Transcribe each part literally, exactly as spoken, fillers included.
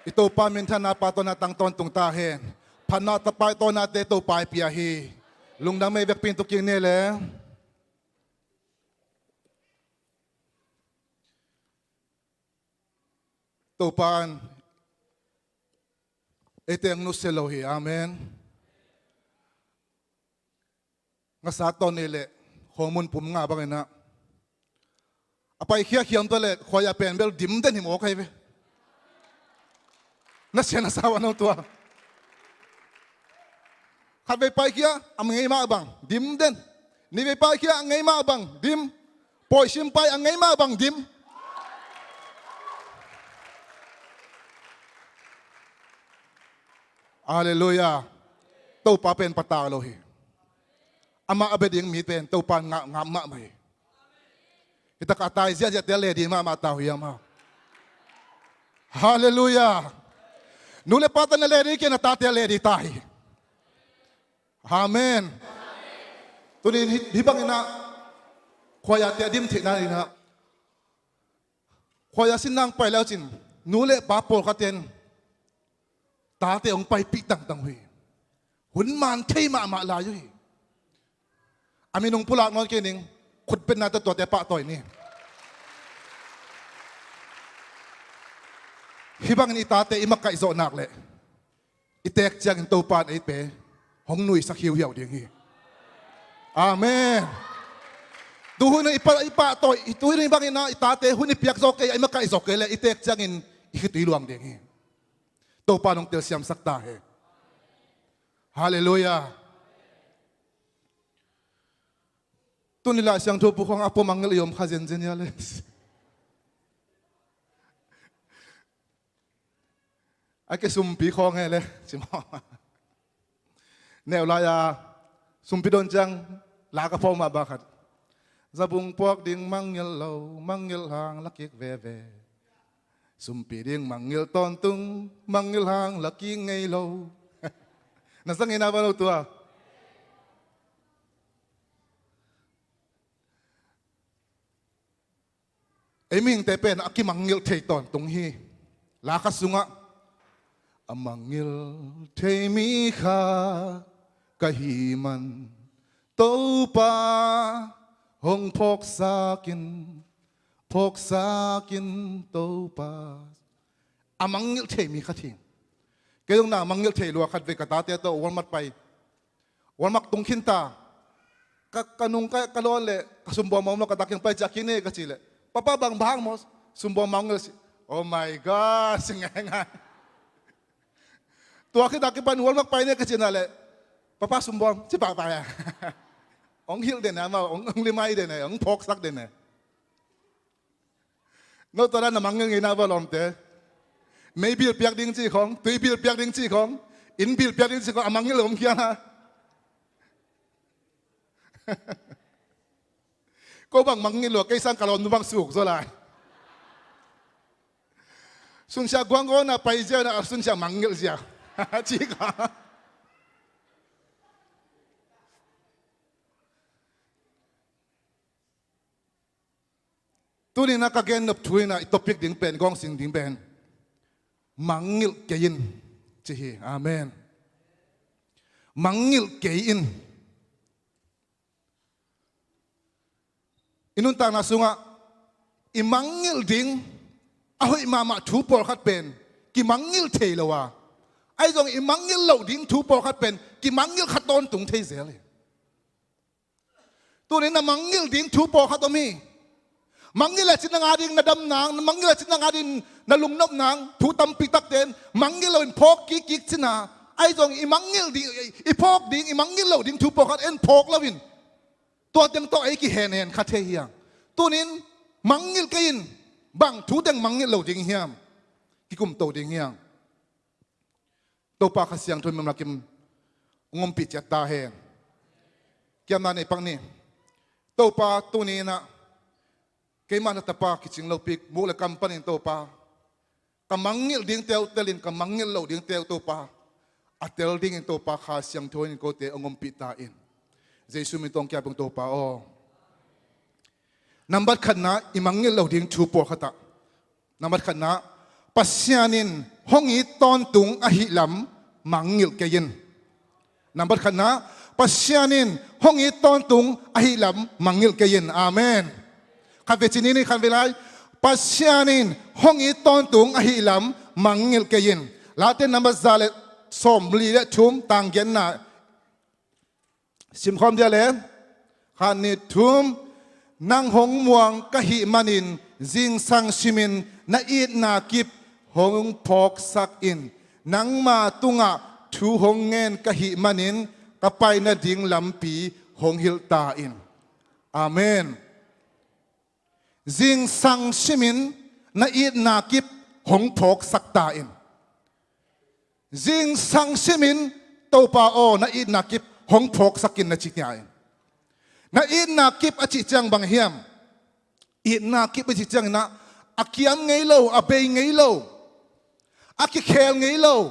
I Topa minthanna, pahtawina tang tawntung ta hen. Phatna, pahtawinate Topa i pia hi. Lungdam ei, vekpi in tu kik ni le. Topa in eite hong nusia lo hi. Amen. Ngasa tawn ni le, khuamun pum nga bangin ah, a paikhia khiam ta le, khuaia pen bel dim den hi mawk hi ve. Na sia na sau a no tua. Khatvei paikhia, a ngei mah bang dim den. Nihvei paikhia, a ngei mah bang dim. Pawi sim pai, a ngei mah bang dim. Halleluiah. Topa pen pata lo hi. Amah a bia ding mi pen Topa in ngap, ngap mahmah hi. Hi takah a tai ziahziahte a le ding mahmah ta uh hiam? Halleluiah. Nu le pate na le ding kei, na tate a le ding ta hi. Amen. Tuni in hih, hih bangin ah, khuaiate a dim theihna dingin ah, khuaia sin nang pai le uh cin, nu le pa pawlkhat in tate hong paipih tangtang uh hi. Hun man thei mahmah lai uh hi. A min hong pulak nawn kei ning, khutbetna tawh tuate pahtawi ni. Hih bangin i tate i makaih zawh nak leh, i teek ciangin Topa in ei pen hong nuisak hiuhiau ding hi. Amen. Tu hun i pa, i pahtawi, tu hun i bangin ah i tate hun i piak zawk kei, i makaih zawk kei leh, i teek ciangin i khitui luang ding hi. Topa in hong telsiamsak ta hen. Halleluiah. Tuni Lai Siangtho bu khong a pua mangngilh i om kha zenzen ia le. A ke sumpi khong e le, ci maw. Neu lai-a sumpi dawn ciang la ka phawk mah bang khat. Zabung puak ding mangngilh lo, mangngilh hang la kik veve. Sumpi ding mangngilh tawntung, mangngilh hang la kik ngei lo. Na zang ina bang lo tua. Ei mihingte pen a kimangngilh thei tawntung hi. La khat sungah, a mangngilh thei mi kha ka hih man, Topa hong phawksak in, phawksak in Topa. A mangngilh thei mi khat hi. Kei zong na mangngilh thei lua, khatvei ka tate tawh Walmart pai. Walmart tung khin ta. Ka, ka nung ka, ka lawn le, ka sumbaw mawng lo, ka dak kiang pai ciah kik ni ka cih leh, "Papa, bang bang maw?" "Sumbaw mangngilh," ci. "Oh my God," ci ngaingai. Tua khit a kipan Walmart pai ni ka cihna leh, "Papa, sumbaw," ci pahpah a. Hong hilh den a maw, hong, hong limai den a, hong phawksak den a. No tua dan a mangngilh ngeina va lawmte. Mei bil piak ding cih khong, tui bil piak ding cih khong, inn bil piak ding cih khong, a mangngilh om khiang a. Ko bang mangngilh lua, kei sang ka lawmnu bang suk zaw lai. Sunsia guang gawna pai zia na, a sunsia mangngilh zia. Cih kha. Tuni-in a ka gen nop thu in a i topic ding pen, gawngsing ding pen, mangngilh kei in, ci hi. Amen. Mangngilh kei in. I nuntakna sungah i mangngilh ding a hoih mahmah thu pawlkhat pen kimangngilh thei lo a, ahi zong i mangngilh loh ding thu pawlkhat pen kimangngilh kha tawntung thei zel hi. Tuni-in na mangngilh ding thu pawlkhat om hi. Mangngilh a cin nang a ding na dam nang, mangngilh a cin nang a ding na lungnop nang, thu tampi takte in mangngilh loin phawk kikkik cina, ahi zong i mangngilh ding, i phawk ding, i mangngilh loh ding thu pawlkhat en phawk loin tua teng tawh ei kihenhen kha thei hiang. Tuni-in mangngilh kei in, bang thu teng mangngilh lo ding hiam? Kikumto ding hiang. Topa Kha Siangtho in mimlakin hong ompih ciat ta hen. Kiamna nei pak ni. Topa, tuni-in ah keimah na tapa kicing lopi muk le kam panin Topa, ka mangngilh dingte uh telin, ka mangngilh loh dingte uh Topa a tel dingin Topa Kha Siangtho in kote hong ompih ta in. Jesu min tawh hong ki-ap ung Topa aw. Nambat khatna, i mangngilh loh ding thu pawlkhat ah, nambat khatna, Pasian in hong it tawntung ahih lam mangngilh kei in. Nambat khatna, Pasian in hong it tawntung ahih lam mangngilh kei in. Amen. Khatvei ci ni, ni khatvei lai. Pasian in hong it tawntung ahih lam mangngilh kei in. Late nambat za le sawmli le thum, tanggenna simkhawm dia le. Khat, nih, thum. Nang hong muang ka hih manin zingsang simin na itna kip hong phawksak in. Nangma tungah thu hong ngen ka hih manin ka pai nading lampi hong hilh ta in. Amen. Zingsang simin na itna kip hong phawksak ta in. Zingsang simin, Topa aw, na itna kip hong phawksak in, na ci hi a in. Na itna kip a cih ciang bang hiam? Itna kip a cih ciangin ah, a kiam ngei lo, a bei ngei lo, a kikhel ngei lo,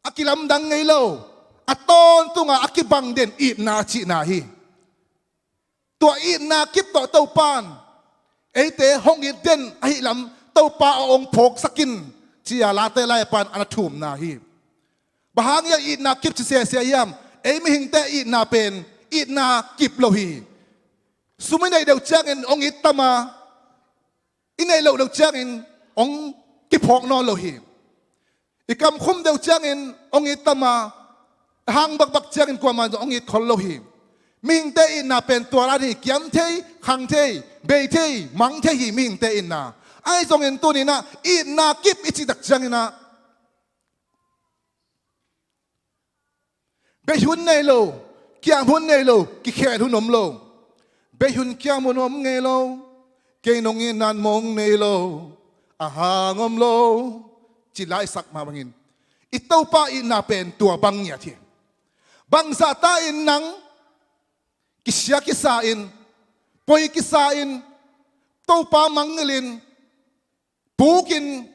a kilamdang ngei lo, a tawntungah a kibang den itna a cihna hi. Tua itna kip tawh Topan eite hong it den ahih lam Topa aw, hong phawksak in, ci-a Late lai pan a na thumna hi. Bang hang hiam itna kip ci sese hiam? Ei mihingte itna pen itna kip lo hi. Sum i neih deuh ciangin hong it tam a, i neih loh deuh ciangin hong kiphawk nawn lo hi. I kam khum deuh ciangin hong it tam a, hang bakbak ciangin kuamah zong hong it khol lo hi. Mihingte itna pen tua dan hi, kiam thei, khang thei, bei thei, mang thei hi mihingte itna. Ahi zongin tuni-in ah itna kip i cih tak ciangin ah, bei hun nei lo, kiam hun nei lo, kikhel hun om lo. Bei hun kiam hun om ngei lo, kei nong itna mong nei lo, a hang om lo, ci laisak mah bangin i Topa itna pen tua bang ngiat hi. Bangzah ta in nang kisia kisa in, poi kisa in, Topa mangngilh in, puk in,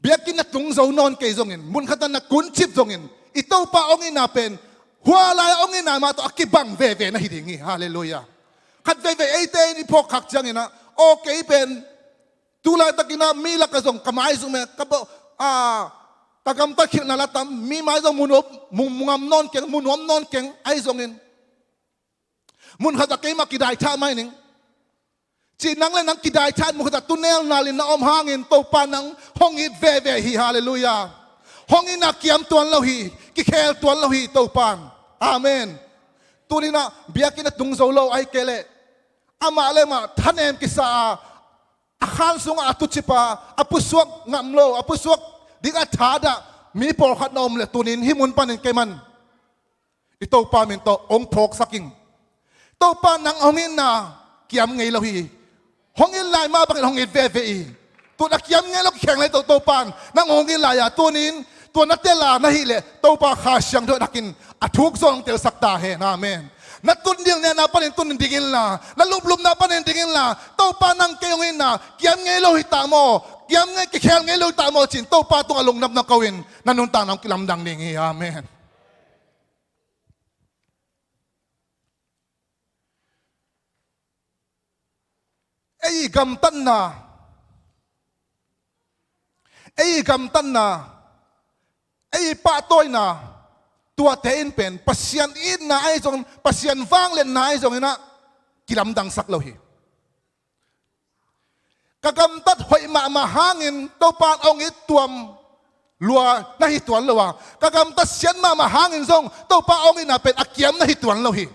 biakinn na tung zo nawn kei zongin, mun khatah na kuncip zongin, i Topa hong itna pen hua lai-a hong itna mah tawh a kibang veve na hi ding hi. Halleluiah. Khat veivei eite in i phawk khak ciangin ah, aw, kei pen tu laitakin ah mi lakah zong ka maizum e, ka bo, a, ka gamtat khilhna la tam, mi mai zong mu nuam, mu, mu ngam nawn keng, mu nuam nawn keng, ahi zongin mun khatah keimah kidaithah mai ning ci, nang le nang kidaithah, mun khatah tunel nalin na om hangin Topa nang hong it veve hi. Halleluiah. Hong itna kiam tuan lo hi, kikhel tuan lo hi Topan. Amen. Tuni-in ah biakinn a tung zo lo ahih kei leh, amah le amah thanem kisa a, a khan sungah a tucip a, a pusuak ngam lo, a pusuak ding a thadah mi pawlkhat na om leh, tuni-in hih mun panin kei man i Topa min tawh hong phawksak ing. Topa nang hong itna kiam ngei lo hi. Hong it lai mah bangin hong it veve hi. Tun a kiam ngei lo, kikhel ngei lo Topa in nang hong it lai-a, tuni-in tua na tel a na hih leh Topa Kha Siangtho in hakin a thuk zaw hong telsak ta hen. Amen. Na tun ding nena panin tun ding inla, na luplupna panin ding inla, Topa nang kei hong itna kiam ngei lo hi ta maw, kiam ngei, kikhel ngei lo hi ta maw ci-in Topa tungah lungdam na ko-in na nuntakna hong kilamdang ding hi. Amen. Ei gamtatna, ei gamtatna, ei pahtawina, tuate in pen Pasian itna ahi zongin, Pasian vangliatna ahi zongin ah kilamdangsak lo hi. Ka gamtat hoih mahmah hangin Topa in hong it tuam lua na hi tuan lo a, ka gamtat siat mahmah hangin zong Topa hong itna pen a kiam na hi tuan lo hi.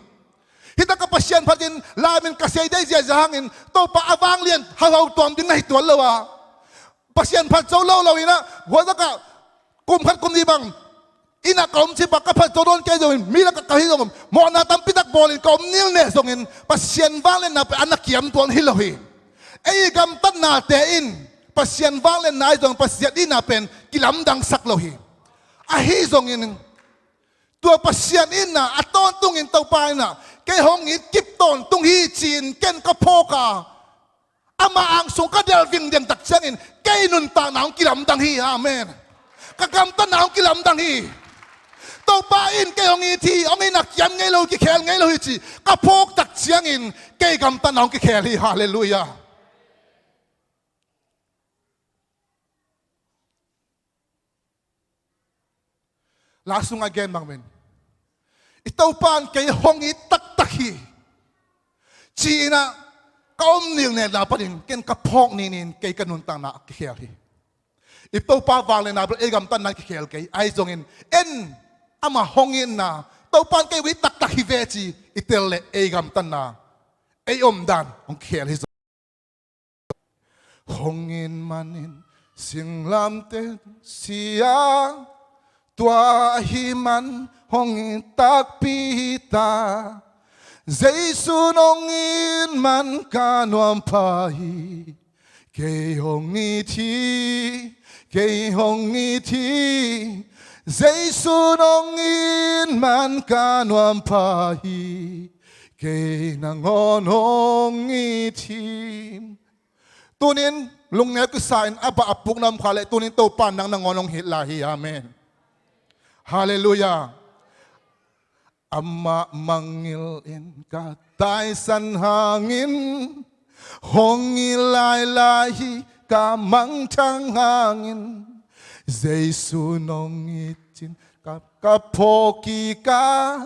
Hita ka Pasian phatin laimin ka sei dei ziazia hangin Topa a vanglian hauhau tuam ding na hi tuan lo a, Pasian phat zo lo lo inah, huatakah kum khat kum nih bang innah ka om cip a, ka phat zo nawn kei zongin, mi lakah ka hi zongin, mawhna tampitak bawlin ka om nilneh zongin, Pasian vangliatna pen a na kiam tuan hi lo hi. Ei gamtatnate in Pasian vangliatna ahi zongin, Pasian itna pen kilamdangsak lo hi. Ahi zongin tua Pasian itna a tawntungin Topa inah kei hong it kip tawntung hi ci-in ken ka phawk a, ama angsung ka delh vingveng tak ciangin kei nuntakna hong kilamdang hi. Amen. Ka gamtatna hong kilamdang hi. Topa in kei hong it hi, hong itna kiam ngei lo, kikhel ngei lo hi ci ka phawk tak ciangin kei gamtatna hong kikhel hi. Halleluiah. La sungah gen bangin, i Topa in kei hong it taktak hi ci-in ah ka om nilnelna panin ken ka phawk ninin kei ka nuntakna a kikhel hi. I Topa vangliatna bel ei gamtatna in kikhel kei. Ahi zongin en ama hong itna, Topa in kei hong it taktak hi ve ci i tel leh ei gamtatna, ei omdan hong kikhel hi zong. Hong it manin singlamteh sia, tua ahih man hong it takpi ta. Jesu in hong it man ka nuam pha hi. Kei hong it hi, kei hong it hi. Jesu in hong it man ka nuam pha hi. Kei nangawn hong it hi. Tunin lungneu kisa in a bah a puk na om khak leh tunin Topa in nang nangawn hong it lai hi. Amen. Halleluiah. Amah mangngilh in ka taisan hangin, hong it lailai hi ka mangthang hangin. Jesu in hong it cin ka, ka phawk kik a,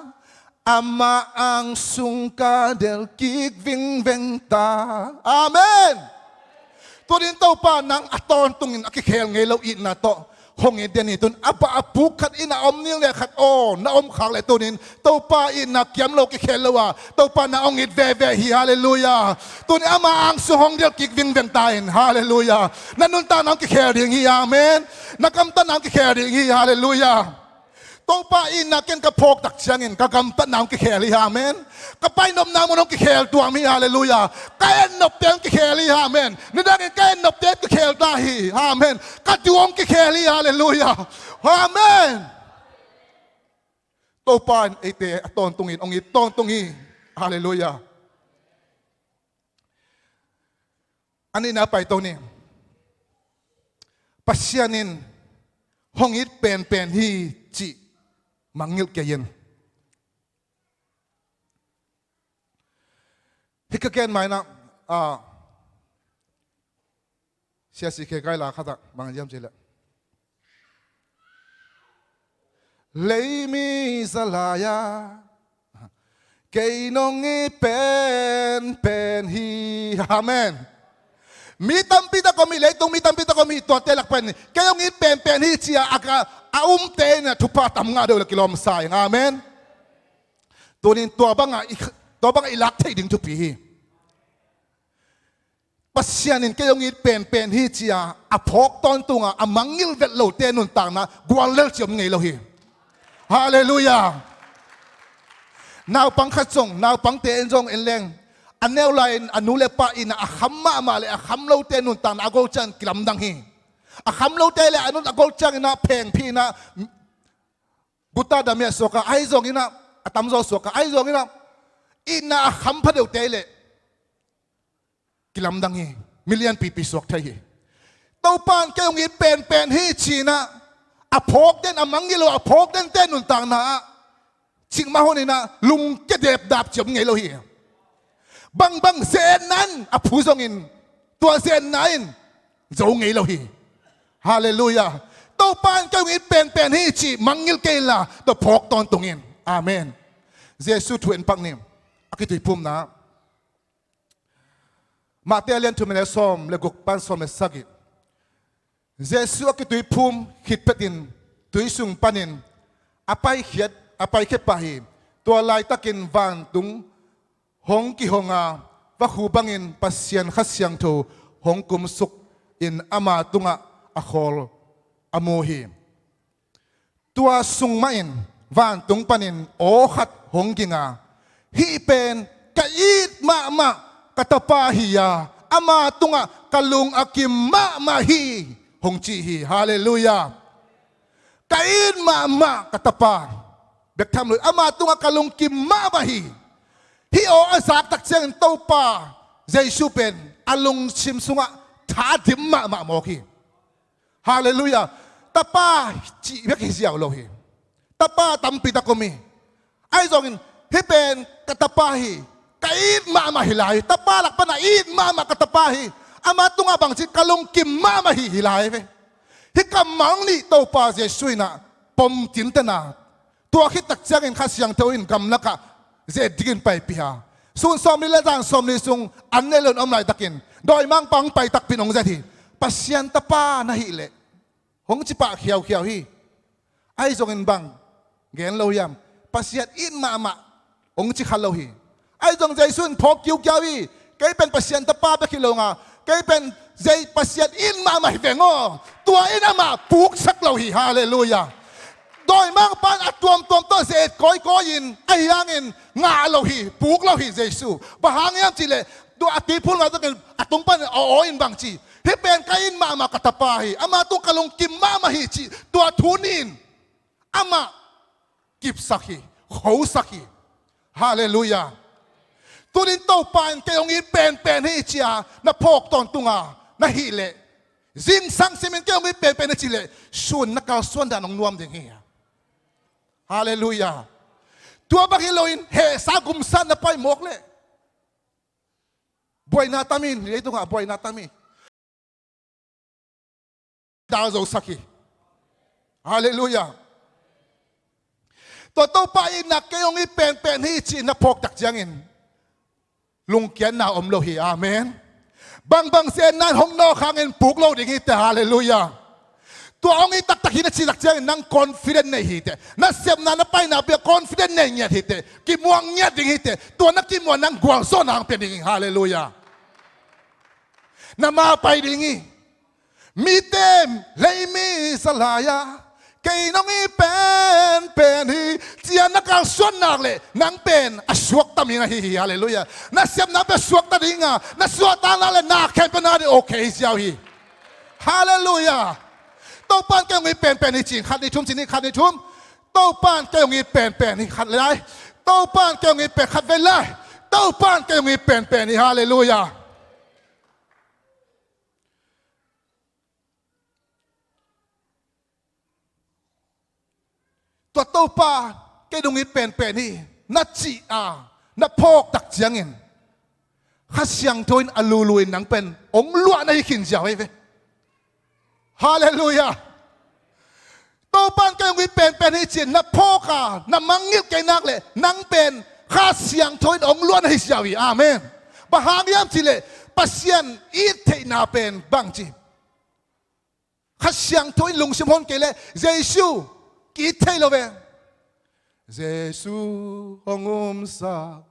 ama ang sung ka delh kik vingveng ta. Amen. Tunin Topa nang a tawntungin a kikhel ngei lo itna tawh hong it den hi. Tun a bah a puk khat in a om nilnel khat aw na om khak leh tunin Topa itna kiam lo kikhel lo a, Topa nang hong it veve hi. Halleluiah. Tunin ama ang sung hong delh kik vingveng ta in. Halleluiah. Na nuntakna hong kikhel ding hi. Amen. Na gamtatna hong kikhel ding hi. Halleluiah. Topa itna ken ka phawk tak ciangin ka gamtatna hong kikhel hi. Amen. Ka painopna mun hong kikhel tuam hi. Halleluiah. Ka etnopte hong kikhel hi. Amen. Nidangin ka etnopte kikhel ta hi. Amen. Ka duh hong kikhel hi. Halleluiah. Amen. Topa in eite a tawntungin hong it tawntung hi. Halleluiah. A nihna paito ni. Pasian in hong it penpen hi cih mangngilh kei in. Hih ka gen ma-in ah, ah, Sia C K Gai la khat ah bang hiam cih leh, leimi za lai-a kei in hong it penpen hi. Amen. Mi tampi tak om hi, leitung mi tampi tak om hi, tuate lak pan kei hong it penpen hi ci-a a ka, a umte in ah thupha tam ngah deuh leh kilawm sa ing. Amen. Tunin tua bangah i, tua bangah i lak theih ding thupi hi. Pasian in kei hong it penpen hi ci-a a phawk tawntung a, a mangngilh vet lote nuntakna guallel ci om ngei lo hi. Halleluiah. Naupang khat zong, naupangte in zong en leng, a neu lai-in a nu le pa in ah a kham mahmah le a kham lote nuntakna a gol ciang kilamdang hi. A kham lote le a nu a gol ciangin ah phengphih in ah guta damiah suak a, ahi zongin ah a tamzaw suak a, ahi zongin ah itna a kham phadeuhte leh kilamdang hi. Mi lianpipi suak thei hi. Topa in kei hong it penpen hi ci-in ah a phawk den, a mangngilh lo a phawk dente nuntakna ah cikmah hun in ah lungkia depdap ci om ngei lo hi. Bangbang ze-etna in a phu zongin tua ze-etna in zo ngei lo hi. Halleluiah. Topa in kei hong it penpen hi cih mangngilh kei inla tua phawk tawntung in. Amen. Jesu thu en pak ni. A kituiphumna, Matthai a lian thum a neu sawm le guk pan sawm le sagih. Jesu a kituiphum khit phetin tui sung panin a paikhiat, a paikhia pah hi. Tua laitakin vantung hong kihong a, vakhu bangin Pasian Kha Siangtho hong kumsuk in ama tungah a khawl a mu hi. Tua sung mahin vantung panin aw khat hong ging a, hih pen ka it mahmah ka Tapa hi a, ama tungah ka lung a kim mahmah hi, hong ci hi. Halleluiah. Ka it mahmah ka Tapa. Bek tham lo hi, ama tungah ka lungkim mahmah hi. Hih aw a zak tak ciangin Topa Jesu pen a lungsim sungah tha dim mahmah mawk hi. Halleluiah. Tapa cih bek hi ziau lo hi. Tapa tampi tak om hi. Ahi zongin hih pen ka Tapa hi, ka it mahmah hi lai. Tapa lak pana it mahmah ka Tapa hi. Ama tungah bangci ka lungkim mahmah hi, hi lai ve. Hih kammal nih Topa Jesu in ah pom cintena. Tua khit tak ciangin Kha Siangtho in gamlakah ze-et dingin paipih a, sun sawmli le zan sawmli sung an nei lo in om laitakin dawimangpa hong pai takpi in hong ze-et hi. Pasian Tapa na hih leh hong ci pah khiaukhiau hi. Ahi zongin bang gen lo hiam? Pasian it mahmah hong ci kha lo hi. Ahi zong Jesu in phawk kiukiau hi. Kei pen Pasian Tapa bek hi lo nga, kei pen zei Pasian it mahmah hi veng aw. Tua in amah puksak lo hi. Halleluiah. Dawimangpa in a tuamtuam tawh ze-et kawikawi in, ahi hangin ngah lo hi, puk lo hi Jesu. Bang hang hiam cihleh, tua a tiphul ngah zongin a tung panin a aw in bang ci, hih pen ka it mahmah ka Tapa hi, ama tung ka lungkim mahmah hi, cih tua thu nih in amah kipsak hi, khosak hi. Halleluiah. Tunin Topa in kei hong it penpen hi ci-a na phawk tawntung a na hih leh, zingsang simin kei hong it penpen hi cih leh, sun na kalsuan dan hong nuam ding hi. Halleluiah. Tua bang hi loin hehsa gumsa na pai mawk leh, buaina tam in, leitungah buaina tam hi. Dal zosak hi. Halleluiah. Tua Topa itna kei hong it penpen hi ci-in na phawk tak ciangin lungkiatna om lo hi. Amen. Bangbang zenna in hong nawk hangin puk lo ding hi teh. Halleluiah. Tua hong it taktak hi na cih tak ciangin nang confident nei hi teh. Na sepna na paina bia confident nei ngiat hi teh. Kimuang ngiat ding hi teh. Tua na kimuang nang gualzawhna hong pia ding hi. Halleluiah. Na ma pai ding hi. Mite lei mi za lai-a kei nong it penpen hi ci-a na kalsuan nak leh nang pen a suakta mi na hi hi. Halleluiah. Na sepna pen a suakta ding a, na suakta nak leh na khempeuh na ding okay ziau hi. Halleluiah. Topa in kei hong it penpen hi ci-in khat nih thum ci ni, khat nih thum. Topa in kei hong it penpen hi khat lai. Topa in kei hong it pen khat vei lai. Topa in kei hong it penpen hi. Halleluiah. Tua Topa kei hong it penpen hi na cih a na phawk tak ciangin Kha Siangtho in a lulu in nang pen hong luah na hi khin ziau hi ve. Halleluiah. Topa in kei hong it penpen hi ci-in na phawk a na mangngilh kei nak leh nang pen Kha Siangtho in hong luah na hi ziau hi. Amen. Bang hang hiam cihleh Pasian it theihna pen bang ci, Kha Siangtho in lungsim hon kei leh Jesu ki-it thei lo ve. Jesu hong umsak,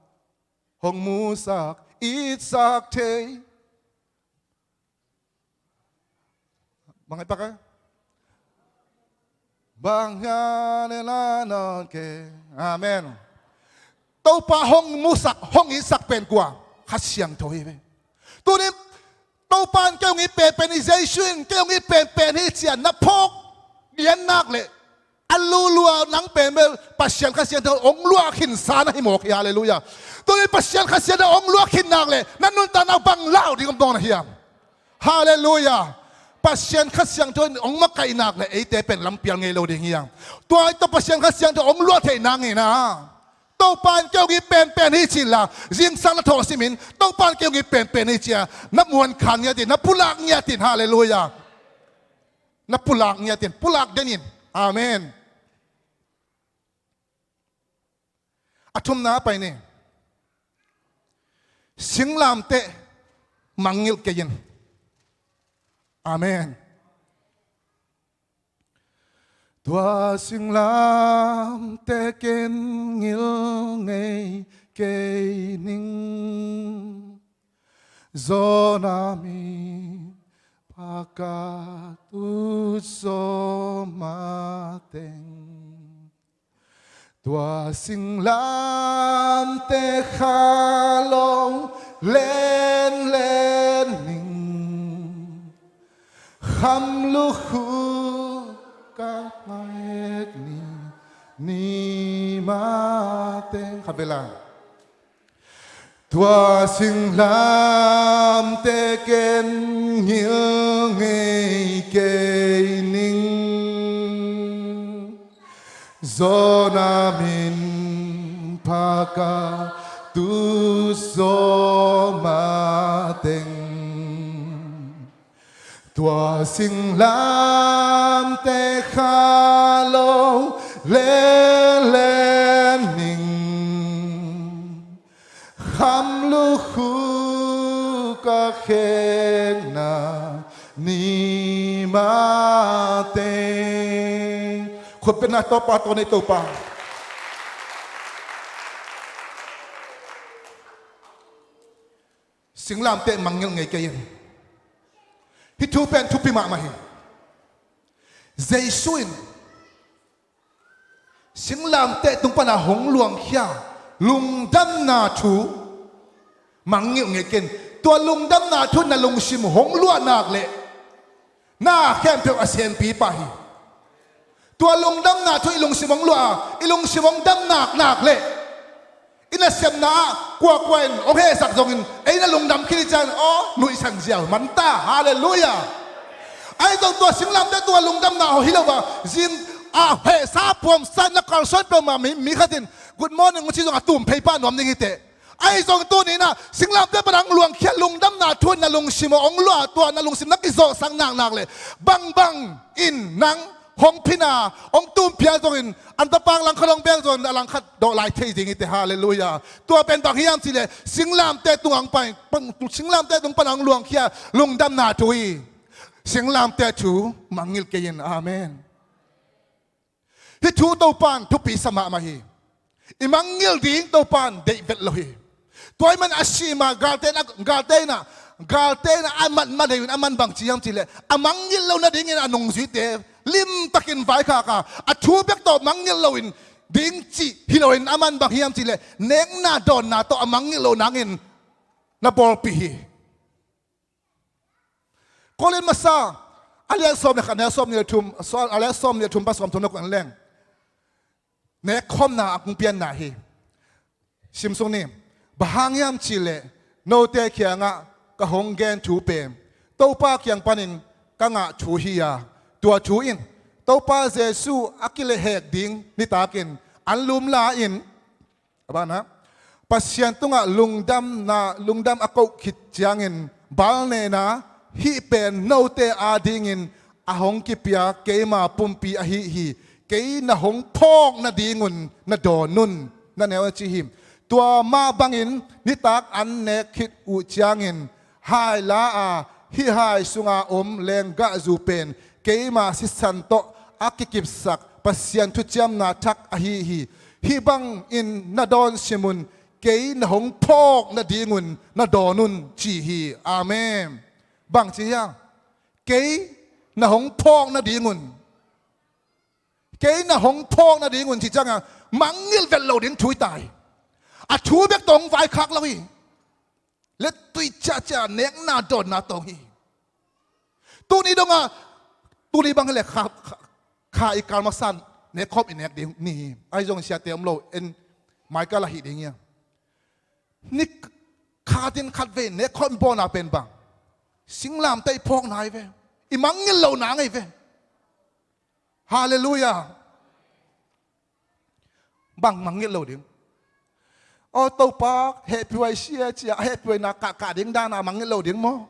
hong musak, itsak thei. Bang ai pak a? Bang hang hiam na nawn kei. Amen. Topa hong musak, hong itsak pen kua? Kha Siangtho hi ve. Tunin Topa in kei hong it penpen hi, Jesu in kei hong it penpen hi ci-a na phawk lian nak leh a lulu a nang pen bel Pasian Kha Siangtho hong luah khinsa na hi mawk hi. Halleluiah. Tunin Pasian Kha Siangtho hong luah khin nak leh na nuntakna bang lau ding om nawn a hiam? Halleluiah. Pasian Kha Siangtho in hong makaih nak leh eite pen lampial ngei lo ding hiam? Tua hi tawh Pasian Kha Siangtho hong luah theih nang in a, Topa in kei hong it penpen hi ci inla, zingsang na thawh simin Topa in kei hong it penpen hi ci-a na muan khan ngiat in, na pulak ngiat in. Halleluiah. Na pulak ngiat in, pulak den in. Amen. A thumna pai ni. Singlamteh mangngilh kei in. Amen. Tua singlamteh ken ngilh ngei kei ning. Zawhna min pha ka tu zaw mateng. Tua singlamteh kha long lenlen ning. Kham lukhu ka maek ni, ni mateng. Kha vela. Tua singlamteh ken ngilh ngei kei ning. Zawhna min pha ka tu zaw mateng. Tua singlamteh kha long pate. Khutbetna tawh pa tawh nei Topa. Singlamteh mangngilh ngei kei in. Hih thu pen thupi mahmah hi. Jesu in singlamteh tung pana hong luangkhia lungdamna thu mangngilh ngei kei in. Tua lungdamna thu na lungsim hong luah nak leh na khempeuh a sempi pah hi. Tua lungdamna thu i lungsim hong luah a, i lungsim hong dam nak nak leh i nasemna ah kuakua in hong hehsak zongin ei na lungdam khin i ciang aw nuihsan ziau manta. Halleluiah. Ahi zong tua singlamteh tua lungdamna aw hi lo a, zing a hehsa puamsa na kalsuan peuhmah mi, mi khat in good morning hong ci zong a tum phei pah nuam ding hi teh. Ahi zong tuni in ah singlamteh pana hong luangkhia lungdamna thu in na lungsim aw hong luah a, tua na lungsim na kizawhsak nak nak leh bangbang in nang hong phin a, hong tum phial zongin an tapak langkhat hong beng zongin a langkhat dawh lai thei ding hi teh. Halleluiah. Tua pen bang hiam cihleh singlamteh tung hong pai, singlamteh tung pana hong luangkhia lungdamna thu hi. Singlamteh thu mangngilh kei in. Amen. Hih thu Topa in thupi sa mahmah hi. I mangngilh ding Topa in deih vet lo hi. Tua ahih man a si ma galte in a, galte in a, galte in a, a man ma dei uh in a man bang ci hiam cihleh a mangngilh loh nadingin a nungzuite limtakin vaikhak a, a thu bek tawh mangngilh loh in ding cih hi loin a man bang hiam cihleh nekna dawnna tawh a mangngilh loh nangin na bawlpih hi. Korin masa a lian sawm le khat, a lian sawm nih le thum, a lian sawm nih le thum pan sawm thum le kua en leng. Nekkhawmna a kong pianna hi. Sim sung ni. Bang hang hiam cihleh note kiangah ka hong gen thu pen Topa kiang panin ka ngah thu hi a, tua thu in Topa Jesu a kilehhek ding nitakin an lumla in, a banah Pasian tungah lungdamna, lungdam a koh khit ciangin balnena hih pen note adingin a hong kipia keima pumpi ahi hi. Kei na hong phawk nadingun na dawn un, na neu a ci hi. Tua mah bangin nitak an nek khit uh ciangin hai la a, hih hai sunga om lenggahzu pen keima sisan tawh a kikipsak Pasian thuciamna thak ahi hi. Hih bangin na dawn sim un, kei na hong phawk nadingun na dawn un ci hi. Amen. Bang ci hiam? Kei na hong phawk nadingun. Kei na hong phawk nadingun ci ciangin mangngilh vet lo ding thu hi ta hi. A thu bek tawh hong vaikhak lo hi. Lettui ciahciah nekna dawnna tawh hi. Tuni dongah tuni bang hileh kha, kha, kha i kal masa in nekkhawm i nek ding ni hi. Ahi zongin siate om lo, en maikal ahi ding hi a. Ni khatin khatvei nekkhawm i bawlna pen bang? Singlamteh i phawkna hi ve. I mangngilh lohna ngei ve. Halleluiah. Bang mangngilh lo ding? Aw Topa hehpih huai sia cia a hehpih huaina kahkah ding dana mangngilh lo ding maw?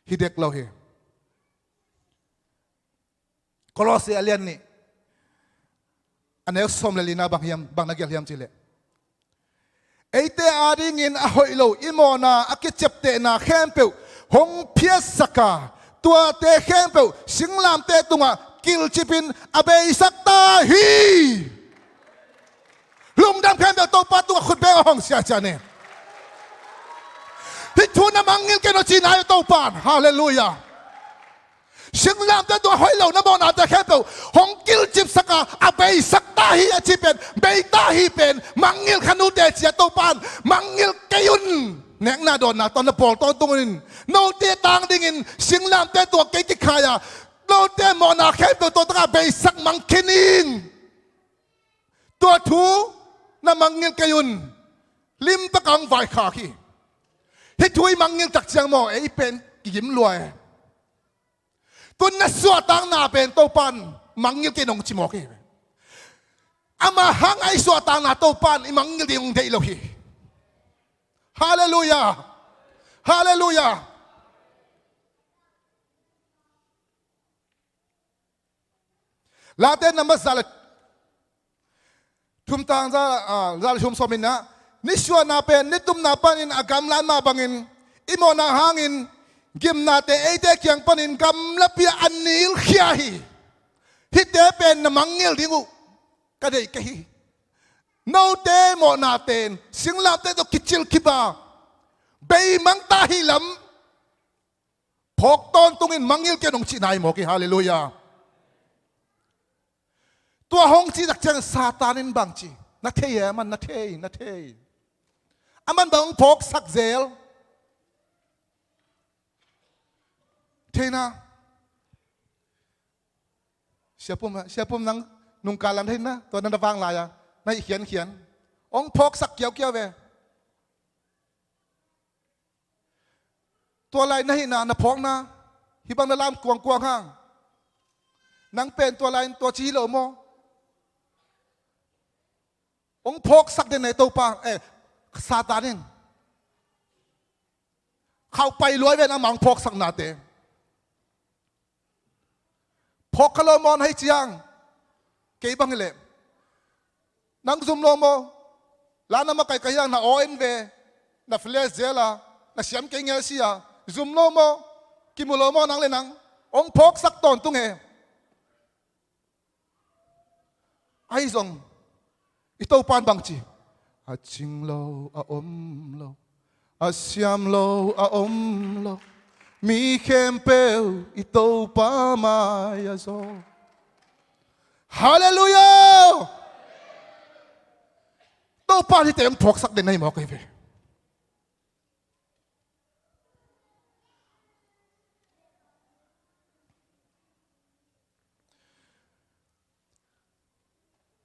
Hi dek lo hi. Kolose a lian nih a neu sawm le lina bang hiam, bang na gelh hiam cihleh, eite adingin a hoih lo i mawhna a kiciaptehna khempeuh hong phiatsak a, tuate khempeuh singlamteh tungah kilcipin a beisak ta hi. Lungdam khempeuh Topa tungah khut beng a hong siasia ni. Hih thu na mangngilh kei in aw ci nai uh Topa in. Halleluiah. Singlamteh tungah hoih lo na mawhnate khempeuh hong kilcipsak a, a beisak ta hi a ci pen, bei ta hi pen mangngilh kha nute cia Topa in mangngilh kei un. Nekna dawnna tawh na pawl tawntung un. Note tang dingin singlamteh tungah kei kikhai a, note mawhna khempeuh tawh taka beisak mang khin ing. Tua thu na mangngilh kei un. Limtak a hong vaikhak hi. Hih thu i mangngilh tak ciang maw ei pen kigim lua e. Tun na suahtakna pen Topa in mangngilh kei in hong ci mawk hi. Ama hang a i suahtakna Topa in i mangngilh ding hong deih lo hi. Halleluiah. Halleluiah. Late nambat za le thum tang za, ah, za le thum sawm in ah, nisuahna pen nitumna panin a gamlat mah bangin i mawhna hangin Gimnate eite kiang panin gamlapi ah a nilkhia hi. Hihte pen na mangngilh ding uh ka deih kei hi. Note mawhnate in singlamteh tawh kicil kiba beimang ta hi lam, phawk tawntungin mangngilh kei un hong cihna hi mawk hi. Halleluiah. Tua hong cih tak ciangin Satan in bang ci? Na thei e, aman na thei, na thei. Aman bang hong phawksak zel? Thei na. Siapum, siapum nang nungkal lam thei na, tua na na vang lai-a na hih khiankhian. Hong phawksak kiaukiau ve. Tua lai na hihna, na phawkna, hih bang na lam kuangkuang hang. Nang pen tua lai in tua ci hi lo maw? Hong phawksak den na hi Topa, eh, Satan in. Khauh pai luai ve nangmah hong phawksaknate. Phawk kha lo maw na hih ciang? Kei bang hileh. Nang zum lo maw? La na makaih ka hiang na aw en ve. Na flesh zel a, na siam kei ngel si a. Zum lo maw? Kimu lo maw nang le nang? Hong phawksak tawntung e. Ahi zong i Topa in bang ci? A cing lo a om lo, a siam lo a om lo, mi khempeuh i Topa mai-ah zaw. Halleluiah. Topa in hihte hong phawksak den na hi mawk hi ve.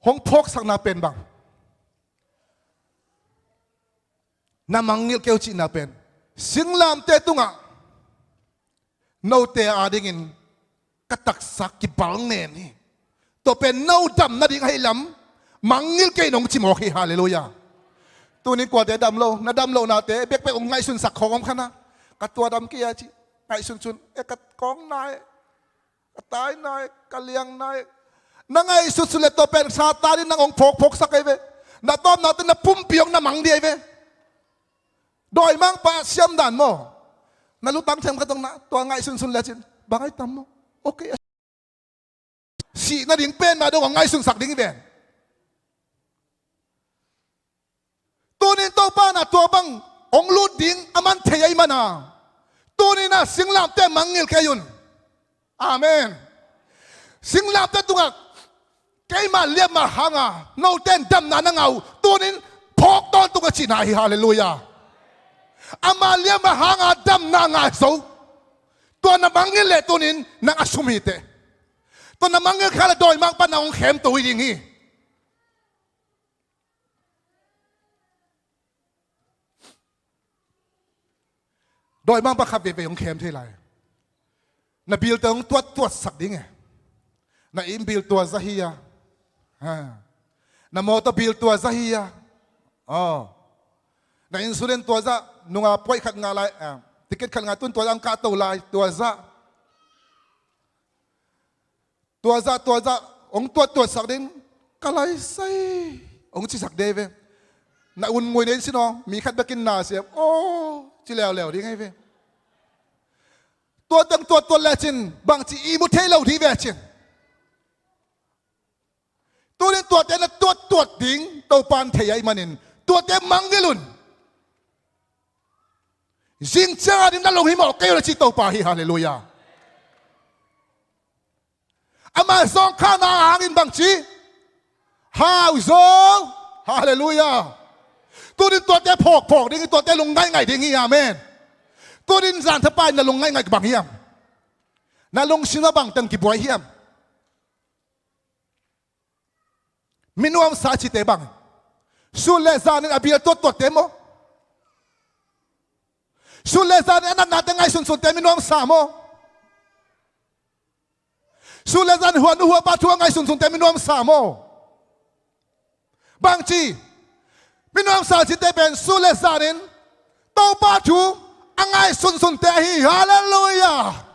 Hong phawksakna pen bang? Na mangngilh kei un cihna pen singlamteh tungah note adingin ka taksa kibang nen hi. Tua pen no dam nading ahi lam mangngilh kei un hong ci mawk hi. Halleluiah. Tunin kuate dam lo, na dam lohnate bekbek hong ngaihsunsak khawng om kha na. Ka tua dam kei a ci ngaihsunsun e, ka kawng nai, ka tai nai, ka liang nai. Na ngaihsunsun le tua pen Satan in nang hong phawkphawksak ahi ve. Na tawpnate na pumpi hong na mang ding ahi ve. Dawimangpa siam dan maw? Na lutang themkhat zong na tua ngaihsunsun lecin bang ahi tam maw? Okay. Sih nading pen mah dong hong ngaihsunsak ding hi ven. Tunin Topa in ah tua bang hong lut ding aman thei ahih manin ah, tunin ah singlamteh mangngilh kei un. Amen. Singlamteh tungah keima liamma hanga note in damna na ngah uh, tunin phawk tawntung a cihna hi. Halleluiah. Ama liamma hanga damna ngah zo, tua na mangngilh leh tunin nang a sum hi teh. Tua na mangngilh kha leh dawimangpa in nang hong khemto hi ding hi. Dawimangpa khat veivei hong khem thei lai. Na bilte hong tuattuatsak ding e. Na inn bill tua zah hi a. Ha. Na mawtaw bill tua zah hi a. Aw. Na insurance tua zah, nunga puaih khat ngah lai, ah, ticket khat ngah tun tua zah hong kahto lai, tua zah. Tua zah, tua zah, hong tuattuatsak ding, ka laisai, hong cisak ding hi ve. Na un ngui na in sin aw, mi khat bekin na siam, aw, ci leuleu ding hi ve. Tua teng tuattuat lecin, bangci ihmu thei lo ding hi ve cin. Tunin tuate na tuattuat ding, Topa in thei ahih manin, tuate mangngilh un. Zing ciang a ding na lung hi mawk kei un a ci Topa hi, halleluiah. Ama zawngkhana hangin bangci hau zo. Halleluiah. Tunin tuate phawkphawk ding hi, tuate lung ngaihngaih ding hi. Amen. Tunin zan thapa in na lung ngaihngaih bang hiam? Na lungsim ah bang teng kibuai hiam? Mi nuamsa cite bang? Sun le zanin a bill tuattuatte maw? Sun le zanin a natnate ngaihsunsunte mi nuamsa maw? Sun le zanin huanu huapa thu a ngaihsunsunte mi nuamsa maw? Bangci? Mi nuamsa cite pen sun le zanin Topa thu a ngaihsunsunte ahi. Halleluiah.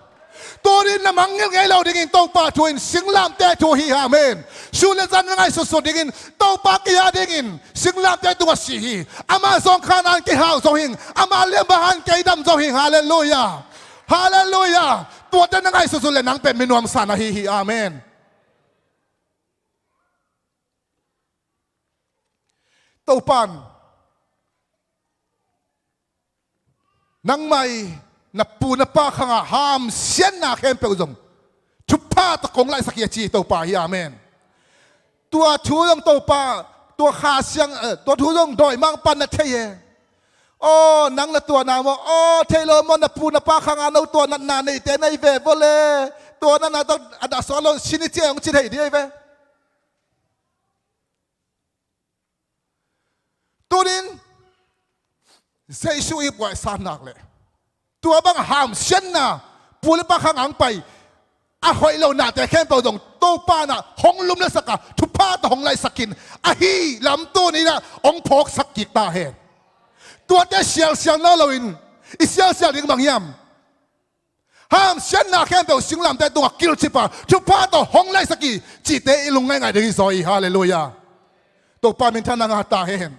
Tunin na mangngilh ngei lo dingin Topa thu in singlamteh thu hi. Amen. Sun le zanin na ngaihsunsun dingin Topa kei a dingin singlamteh tungah si hi. Ama zawngkhana in kei hau zo hing. Ama liamma hangin kei dam zo hing. Halleluiah. Halleluiah. Tuate na ngaihsut uh leh nang pen mi nuamsa na hi hi. Amen. Topa'n nangmah i na pu na pa khangah hamsiatna khempeuh zong thupha tawh kong laihsak hi a ci Topa hi. Amen. Tua thu zong Topa, tua Kha Siang, eh, tua thu zong dawimangpa'n na thei e. Aw, nang na tuahna maw? Aw, thei lo maw? Na pu na pa khangah no tua natna neite nei ve vawle. Tua natna tawh a dah suak lo sin i ci a hong ci thei ding ahi ve. Tunin Jesu i buaisa nak leh tua bang hamsiatna pu le pa khang ang pai a hoih lo nate khempeuh zong Topa na hong lumlesak a thupha tawh hong laihsak in ahi lam tuninah hong phawksak kik ta hen. Tuate sialsial nawn loin i sialsial ding bang hiam? Hamsiatna khempeuh singlamteh tungah kilcip a thupha tawh hong laihsak hi cihte i lungngaih ngaih ding hi zaw hi. Halleluiah. Topa minthanna ngah ta hen.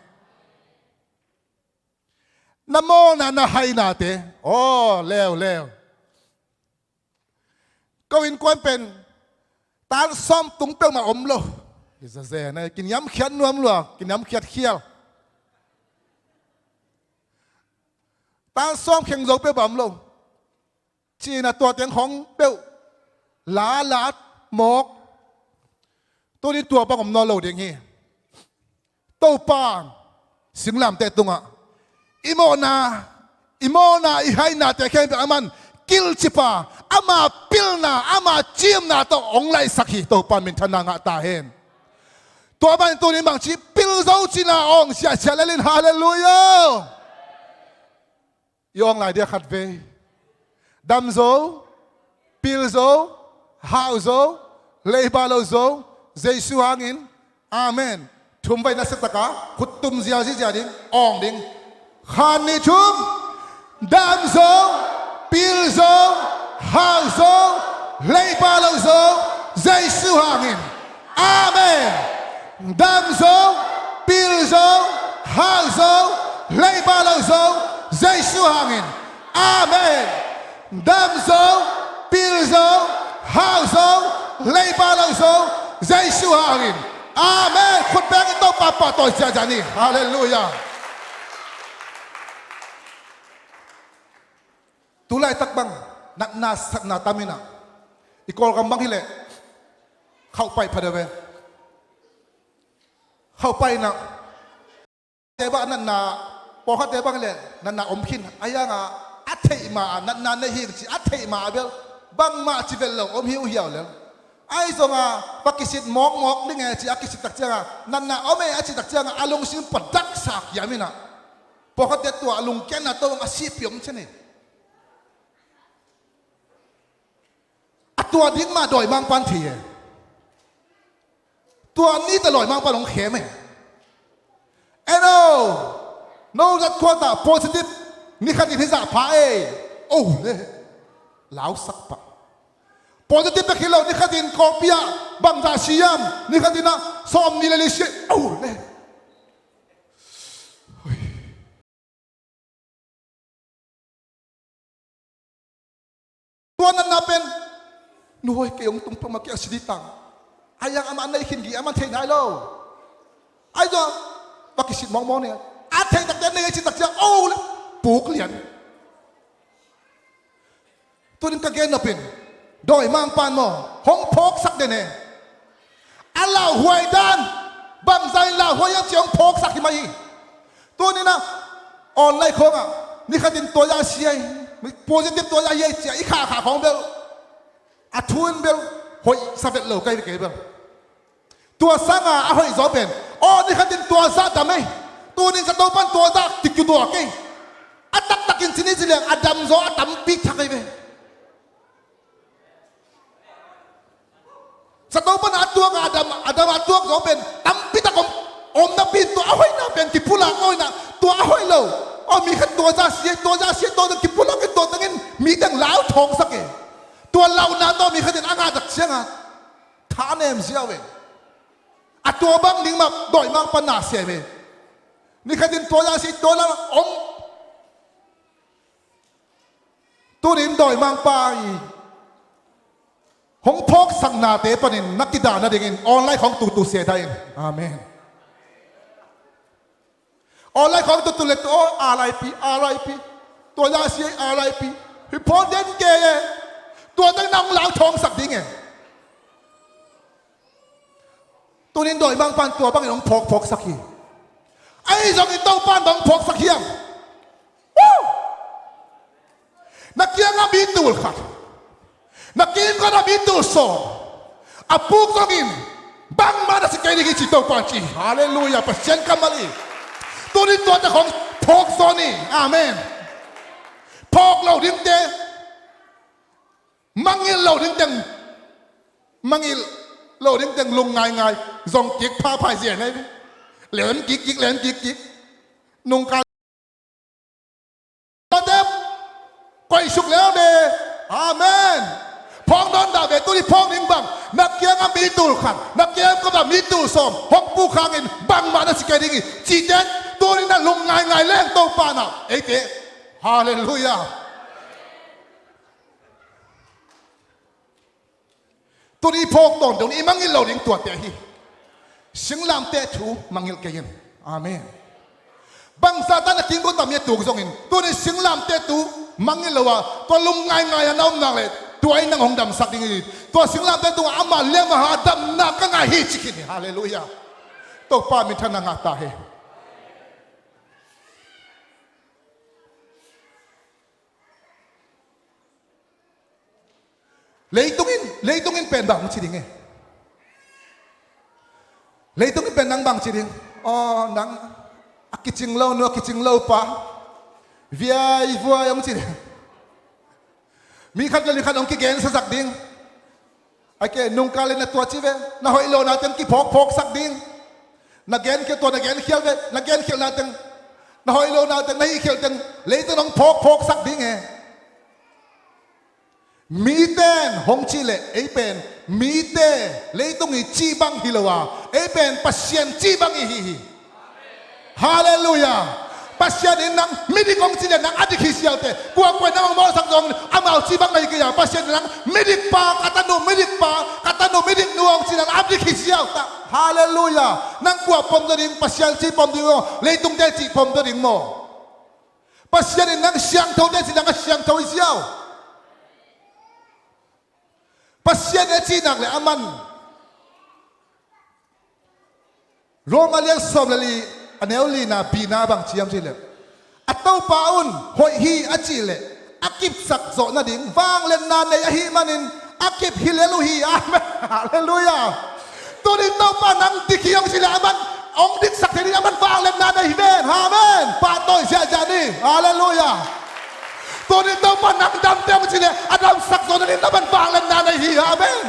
Na mawlna na hainate aw leuleu. Ko innkuan pen tan sawm tung peuhmah om lo. Hi zazen a kiniamkhiat nuam lua, kiniamkhiat khial. Tan sawm kheng zo peuhmah om lo. Cina tua teng hong peuh la lat mawk. Tunin tua bang om nawn lo ding hi. Topa singlamteh tungah i mawhna i mawhna i hainate khempeuh aman kilcip a ama pilna ama ciimna tawh hong laihsak hi. Topa minthanna ngah ta hen. Tua manin tunin bangci pil zo cina awng siahsiah lelin. Halleluiah. I awng lai dia khat vei. Dam zo, pil zo, hau zo, leiba lo zo, Jesu hangin. Amen. Thum vai na setaka khuttum ziau zizia ding awng ding. Khan ni thum. Dam zo, pil zo, hau zo, leiba lo zo, Jesu hangin. Amen. Dam zo, pil zo, hau zo, leiba lo zo, Jesu hangin. Amen. Dam zo, pil zo, hau zo, leiba lo zo, Jesu hangin. Amen. Khut beng in Topa pahtawi ziahziah ni. Halleluiah. Tulaitak bang natna satna tam inah i Kawlgam bang hileh khauhpaih pha deuh ve. Khauhpaih inah te bang natna pawlkhatte bang hileh natna om khin a hiangah a theih ma a natna nei hing ci a theih ma a bel bangmah ci vet lo om hi uh hiau lel. Ahi zonga va kisit mawkmawk ding e ci a kisit tak cianga natna om e a ci tak cianga a lungsim padaksa kiam inah pawlkhatte tua a lungkiatna tawh a sihpih om cian hi. A tua ding mah dawimangpa'n thei e. Tua ni tawh dawimangpa'n hong khem e. Eno, no zat khuatah positive nikhatin hizah pha e. O le, lausak pah. Positive bek hi lo nikhatin kawpi ah bangzah si hiam? Nikhatin ah sawm ni le li si. O le. Tua natna pen nuhoi kei hong tung peuhmah kei a si ditang a hiang amah nei khin gih a man theih nai lo. Ahi zong va kisit mawngmawng ni a theih takte nei a ci tak ciang o le puk lian. Tunin ka gen nopin dawimangpa'n maw hong phawksak den e. A lauhuai dan bangzah in lauhuai hiam ci hong phawksak hi mah hi. Tuninah online khawngah nikhatin tuazah si ai positive tuazah hi ai cia i khahkhah khawng bel a thu in bel hoih sa vet lo kai ve kei bel. Tua sanga a hoih zaw pen aw nikhatin tuazah dam ei. Tunin zato pan tuazah kikiutuak ei. A taktakin cini ci liang a dam zaw a tampi thak ei ve. Zato pan a tuak a dam a dam a tuak zaw pen tampi tak om om napi tua a hoihna pen kipulak ngawina tua a hoih lo. Aw mi khat tuazah si ei tuazah si ei tuazah kipulak ei tua tangin mi teng lau thawngsak ei. Tua lauhna tawh mi khatin a ngah tak cianga tha a nem ziau ei. A tua bang ding mah dawimangpa'n na sem ei. Nikhatin tuazah si ei tuazah om Tunin dawimangpa i hong phawksaknate panin na kidah nadingin online khawng tutu se dah in. Amen. Online khawng tutu le tu aw, R I P, R I P. Tua la si R I P. Hi phaw den ke e. Tua teng na hong lau thawngsak ding e. Tunin dawimangpan tua bangin hong phawkphawksak hi. Ahi zongin Topan bang hong phawksak hiam? Woo! Na kiangah mi tul khat, na kiim khatah mi tul sawm a puk zongin bangmah na si kei ding hi ci Topan ci. Halleluiah, Pasian kammal hi. Tunin tuate khawng phawk zawn hi. Amen. Phawk lo dingte, mangngilh lo dingteng, mangngilh lo dingteng lungngaingai zong kik phaphaizia nei. Lem kikkik, lem kikkik. Nungkal Tua te koih suk leu ve. Amen. Phawk nawn dah ve, tuni phawk ning bang. Na kiangah mi tul khat, na kiangah mi tul sawm hong puk hangin bangmah na si kei ding hi cihte tuni na lungngaingai leng Topa na eite. Halleluiah. Tuni phawk tawntung i mangngilh lo ding tuate hi. Singlamteh thu mangngilh kei in. Amen. Bangzah tan a kingkau tam i a tuk zongin tuni singlamteh thu mangngilh lo a tua lungngaingai a na om nak leh tua in nang hong damsak ding hi. Tua singlamteh tungah ama liamah a damna ka ngah hi ci khin hi. Halleluiah. Topa minthanna ngah ta hi. Leitung in, leitung in pen bang hong ci ding e? Leitung in pen nang bang ci ding? Aw, nang a kicing lo nu, a kicing lo pa, viaivuai hong ci ding. Mi khat le ni khat hong kigensasak ding. Ai ke, nungkal in na tua ci ve, na hoih lo na teng kiphawkphawksak ding. Na genkhial tua, na genkhial ve, na genkhial na teng, na hoih lo na teng, na hihkhial teng leitung hong phawkphawksak ding e. Mite in hong cih leh ei pen mite, leitung i cih bang hi lo a, ei pen Pasian cih bang i hi hi. Halleluiah. Pasian in nang midik hong cih leh nang a dik hi siaute. Kuakua in nang hong mawhsak zong amau cih bang na hi kei a, Pasian in nang midik pa, ka tanu midik pa, ka tanu midik nu hong cih leh nang a dik hi siauta. Halleluiah. Nang kua pom zaw ding, Pasian cih pom ding maw, leitungte cih pom zaw ding maw? Pasian in nang siangthote cih nang a siangtho hi siau. Pasian a cih nak leh aman Rom a lian sawm le li a neu lina bina bang ciam cih leh, a Topa un hoih hi a cih leh a kipsak zawh nading vangliatna nei ahih manin a kip hilel uh hi. Amen. Halleluiah. Tunin Topa nang dik hi hong cih leh aman hong diksak thei ding, aman vangliatna nei hi ven. Amen. Pahtawi ziahziah ni. Halleluiah. Tunin Topa nang damte hong cih leh a damsak zawh nading aman vangliatna nei hi. Amen.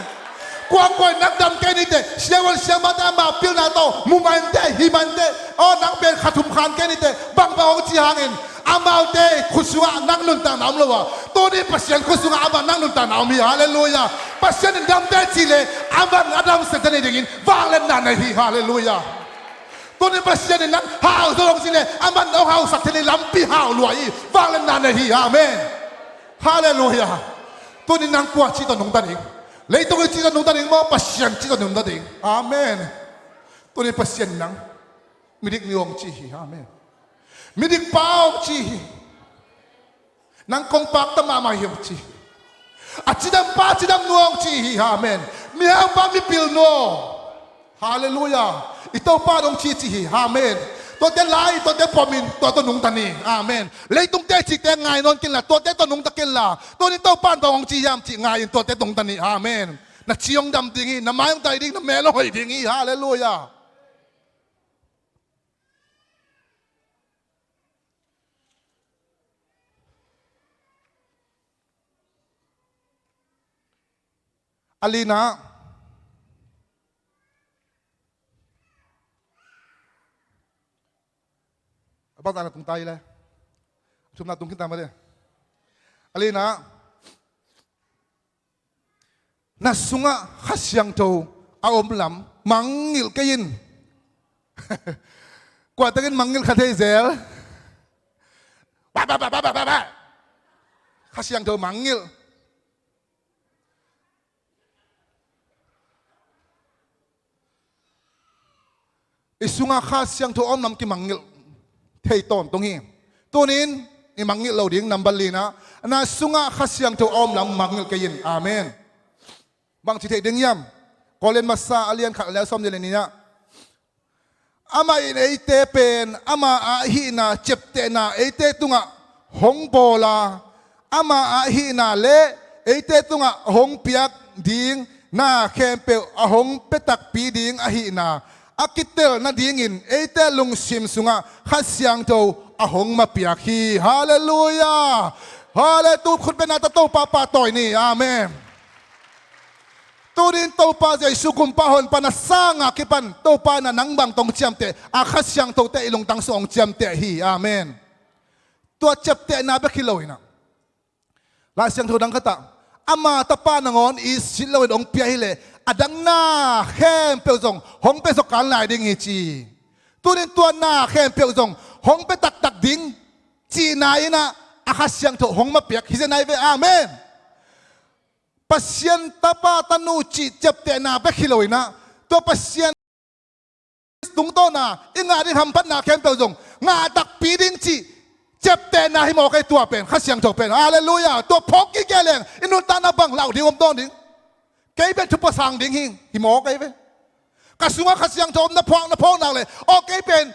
Kuakua in nang dam kei nite, siavuan siamahte ama pilna tawh mu mah inteh, hi mah inteh. Aw, nang pen kha thum khan kei nite, bangbang hong ci hangin amaute khut sungah nang nuntakna om lo a, tuni Pasian khut sungah amah nang nuntakna om hi. Halleluiah. Pasian in damte cih leh aman a damsak zawh nadingin vangliatna nei hi. Halleluiah. Tuni Pasian in nang hau zo hong cih leh aman hong hausak thei nading lampi hau lua hi. Vangliatna nei hi. Amen. Halleluiah. Tuni nang kua cih tawh nungta ding? Leitung i cih tawh nungta ding maw, Pasian cih tawh nungta ding? Amen. Tuni Pasian in nang midik nu hong ci hi. Amen. Midik pa hong ci hi. Nang kong pakta mahmah hi hong ci hi. A cidam pa cidam nu hong ci hi. Amen. Mihau pa mipil nu. Halleluiah. I Topa dong ci ci hi. Amen. Tuate lai, tuate pomin, tua tawh nungta ni. Amen. Leitungte cihte ngai nawn kenla, tuate tawh nungta kenla, tunin Topa in bang hong ci hiam cih ngai-in tuate tawh nungta ni. Amen. Na ci hong dam ding hi, na mai hong dai ding, na mel hong hoih ding hi. Halleluiah. A lina, a bangzah na tung ta hi le, a thumna tung khin ta mah le. A lina, na sungah Kha Siangtho a om lam mangngilh kei in. Kuatekin mangngilh kha thei zel. Ba, ba, ba. Kha Siangtho mangngilh. I sungah Kha Siangtho om lam kimangngilh thei tawntung hi. Tunin i mangngilh lo ding, number lina, na sungah Kha Siangtho om lam mangngilh kei in. Amen. Bangci thei ding hiam? Korin masa a lian khat a neu sawm nih le nihna. Amah in eite pen ama ahihna ciaptehna eite tungah hong bawl a, ama ahihna le eite tungah hong piak ding na khempeuh a hong pia takpi ding ahihna a kitel nadingin eite lungsim sungah Kha Siangtho a hong mapiak hi. Halleluiah. Halle, tu khutbetna tawh Topa pahtawi ni. Amen. Tunin Topa Jesu gumpa honpa na sanga kipan Topa na nang bang tawh hong ciamteh a, Kha Siangthote i lungtang sung hong ciamteh hi. Amen. Tua ciaptehna bek hi lo inah, Lai Siangtho dang khatah ama tapa nangawn i sit loin hong pia hileh a dang na khempeuh zong hong pia zawk kal nai ding hi ci. Tunin tua na khempeuh zong hong pia taktak ding cihna inah a Kha Siangtho hong mapiak hi zen nai ve. Amen. Pasian tapa tanu cih ciaptehna bek hi lo inah, tua Pasian tungtawna i ngah ding hamphatna khempeuh zong ngah takpi ding cih ciaptehna hi mawk ei. Tua pen Kha Siangtho pen. Halleluiah. Tua phawk kik kei leng i nuntakna bang lau ding om dawn ding. Kei pen thupha sang ding hi, hi mawk ei ve. Ka sungah Kha Siangtho om na phawk, na phawk nak le, aw, kei pen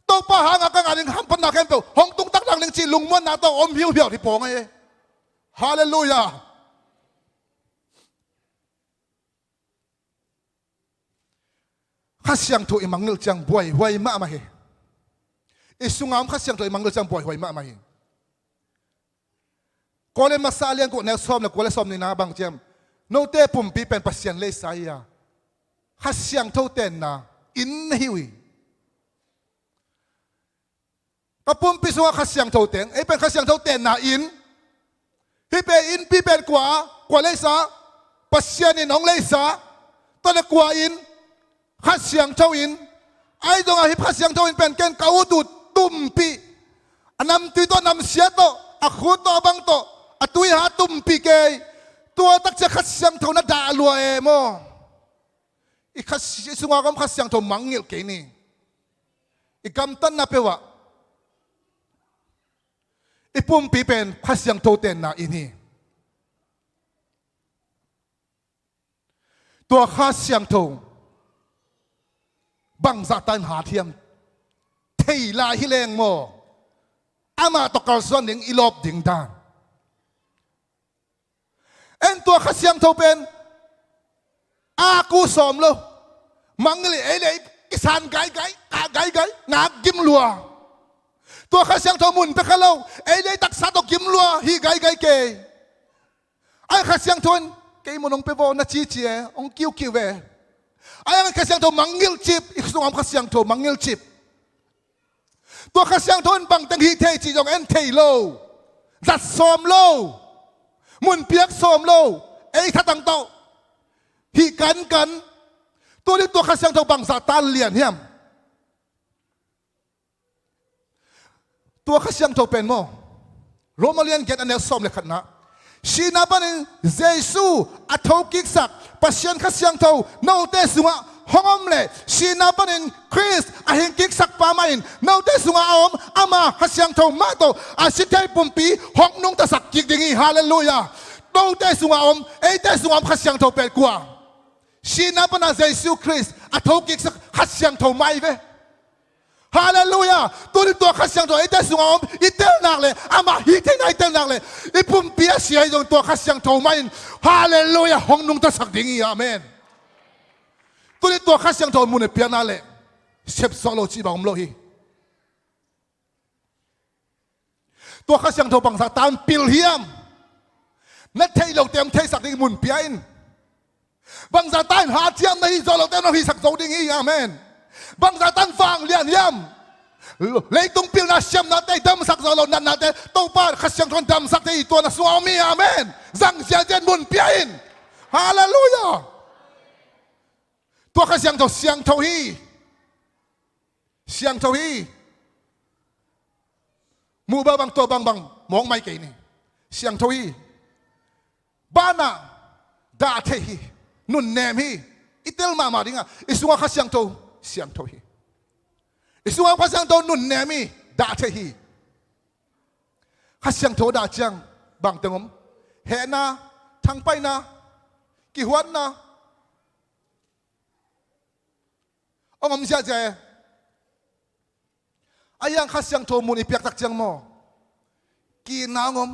Topa hanga ka ngah ding hamphatna khempeuh hong tung taktak ding cih lungmuanna tawh om hiuhiau hi pawng ei. Halleluiah. Kha Siangtho i mangngilh ciang buaihuai mahmah hi. I sunga om Kha Siangtho i mangngilh ciang buaihuai mahmah hi. Korin masa a lian guk neu sawm le kua le sawm nihna bang ciam? Note pumpi pen Pasian leisa hi a, Kha Siangtho tenna inn na hi uh hi. Ka pumpi sungah Kha Siangtho teng, ei pen Kha Siangtho tenna inn. Hih pen innpi pen kua, kua leisa? Pasian in hong leisa. Tua le kua inn? Kha Siangtho inn. Ahi zongah hih Kha Siangtho inn pen ken ka ut uh tumpih, a namtui tawh, a namsia tawh, a khut tawh, a bang tawh, a tui hat tumpih kei. Tua takcia Kha Siangtho na dah lua e maw. I Kha, i sunga om Kha Siangtho mangngilh kei ni. I gamtatna peuhah i pumpi pen Kha Siangtho tenna inn hi. Tua Kha Siangtho bangzah ta in hat hiam? Thei lai hi leng maw, amah tawh kalsuan ding i lawp ding dan. En, tua Kha Siangtho pen a ku sawm lo. Mangngilh ei le ei kisan gaigai, kah gaigai, ngak gim lua. Tua Kha Siangtho mun pia kha lo, ei le ei taksa tawh gim lua hi gaigai kei. Ai Kha Siangtho in kei mun hong pia vaw na cici e, hong kiukiu ve. Ai ang Kha Siangtho mangngilh cip, i sungah om Kha Siangtho mangngilh cip. Tua Kha Siangtho in bangteng hih thei cih zong en thei lo. Zat sawm lo. Mun piak sawm lo. Ei thatang tawh hih kankan. Tua ding tua Kha Siangtho bangzah tan lian hiam? Tua Kha Siangtho pen maw, Roma lian giat a neu sawm le khatna, sihna panin Jesu a thokiksak Pasian Kha Siangtho note sungah hong om le, sihna panin Khrist a hingkiksakpa mah in note sungah a om ama Kha Siangtho mah tawh a si thei pumpi hong nungtasak kik ding hi. Halleluiah. Note sungah a om, eite sungah a om Kha Siangtho pen kua? Sihna pana Jesu Khrist a thokiksak Kha Siangtho mah hi ve. Halleluiah. Tunin tua Kha Siangtho eite sungah om i tel nak le, amah hi theihna i tel nak le, i pumpi a sia hi zong tua Kha Siangtho mah in, halleluiah, hong nungtasak ding hi. Amen. Tunin tua Kha Siangtho mun i piakna le sepsawh lo cih bang om lo hi. Tua Kha Siangtho bangzah tan pil hiam? Na theih lote hong theihsak ding mun pia in. Bangzah tan hat hiam? Na hih zawh lote hong hihsak zo ding hi. Amen. Bangzah tan vanglian hiam? Leitung pilna siamnate damsak zo lo, natnate Topa Kha Siangtho in damsak thei hi. Tua na sungah om hi. Amen. Zang zianzian mun pia in. Halleluiah. Tua Kha Siangtho siangtho hi. Siangtho hi. Muh bangbang, tuah bangbang mawk mai kei ni. siangtho hi. Banah dah thei hi. Nunnem hi. I tel mahmah dingah i sungah Kha Siangtho siangtho hi. I sungah Kha Siangtho nunnem hi. Dah thei hi. Kha Siangtho dah ciang bangteng om? Hehna, thangpaihna, kihuatna hong om ziahziah e. A hiang Kha Siangtho mun i piaktak ciang maw, ki-itna hong om.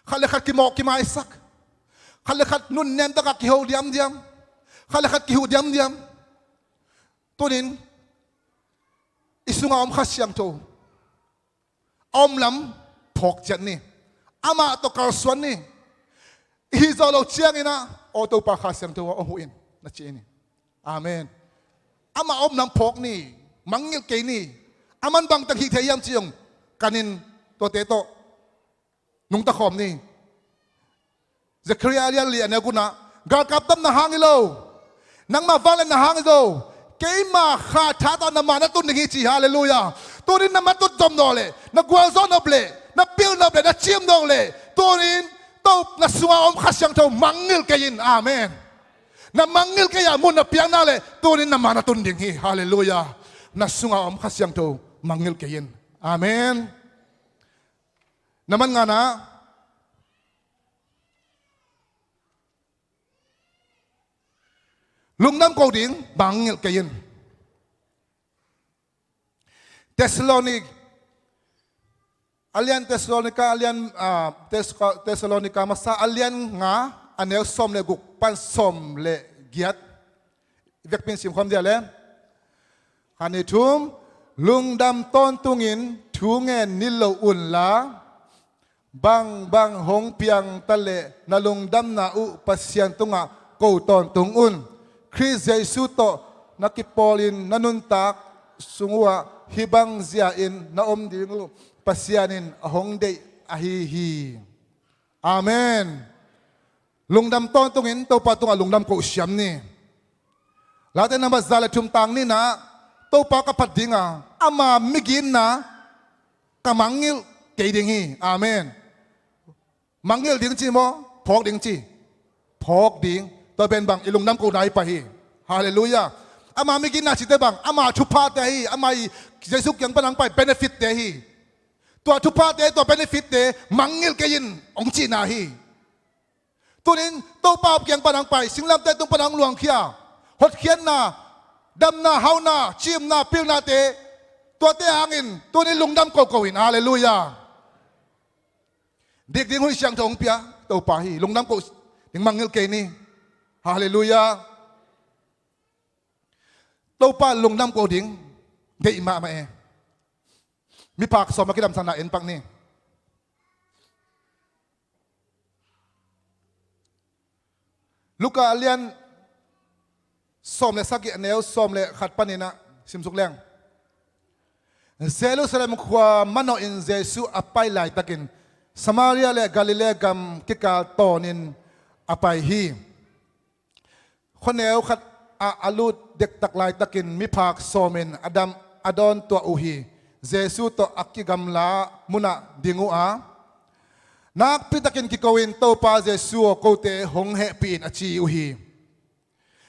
Khat le khat kimawh kimaisak. Khat le khat nunnem takah kiho diamdiam. Khat le khat kihuh diamdiam. Tunin i sungah om Kha Siangtho a om lam phawk ciat ni. Amah tawh kalsuan ni. I hih zawh loh ciangin ah, aw Topa, Kha Siangtho aw, hong huh in, na ci ni. Amen. Amah a om lam phawk ni. Mangngilh kei ni. Aman bangteng hih thei hiam ci-in kanin tuate tawh nungta khawm ni. Zekhariah a lian li a neu gukna, galkap tam na hang hi lo, nangmah vanglian na hang hi lo, keima kha thak tawh na maan na tun ding hi ci. Halleluiah. Tunin na matut zom nawh leh, na gualzawh nop leh, na pil nop leh, na cim nawh leh, tunin to na sungah om Kha Siangtho mangngilh kei in. Amen. Na mangngilh kei a mun na piak nak leh, tunin na maan na tun ding hi. Halleluiah. Na sungah om Kha Siangtho mangngilh kei in. Amen. Na man ngana, lungdam ko ding mangngilh kei in. Thessalonik, a lian Thessalonika, a lian, ah, Thes-, Thessalonika masa a lian nga, a neu sawm le guk pan sawm le giat. Vekpi in simkhawm dia le. Khat, nih, thum. Lungdam tawntungin thu ngen ni lo unla, bangbang hong piang ta leh na lungdamna uh Pasian tungah ko tawntung un. Khrist Jesu tawh na kipawlin na nuntak sung uhah hih bang zia-in na om ding uh Pasian in a hong deih ahi hi. Amen. Lungdam tawntungin Topa tungah lungdam ko siam ni. Late nambat za le thum tang nihna, Topa ka phat dinga, ama miginna ka mangngilh kei ding hi. Amen. Mangngilh ding ci maw? Phawk ding ci. Phawk ding. Tua pen bang i lungdam kona hi pah hi. Halleluiah. Ama miginna cite bang, ama thuphate hi, ama i Jesu kiang pan hong pai benefitte hi. Tua thuphate, tua benefitte mangngilh kei in hong cihna hi. Tunin Topa kiang pan hong pai, singlamteh tung pan hong luangkhia, hotkhiatna, damna, hauna, cimna, pilnate, tuate hangin tunin lungdam koko in. Halleluiah. Dik ding hun siangtho hong pia Topa hi. Lungdam ko ding mangngilh kei ni. Halleluiah. Topa lungdam ko ding deih mahmah e. Miphak sawm a kidamsakna en pak ni. Luka a lian sawm le sagih, a neu sawm le khat panin ah simsuk leng. Jerusalem khua manawhin Jesu a pai laitakin Samaria le Galilee gam kikal tawnin a pai hi. Khuaneu khat ah a lut dektak laitakin miphak sawmin a dam, a dawntuah uh hi. Jesu tawh a kigamla munah ding uh a, nakpitakin kiko in, "Topa Jesu aw, kote hong hehpih in," a ci uh hi.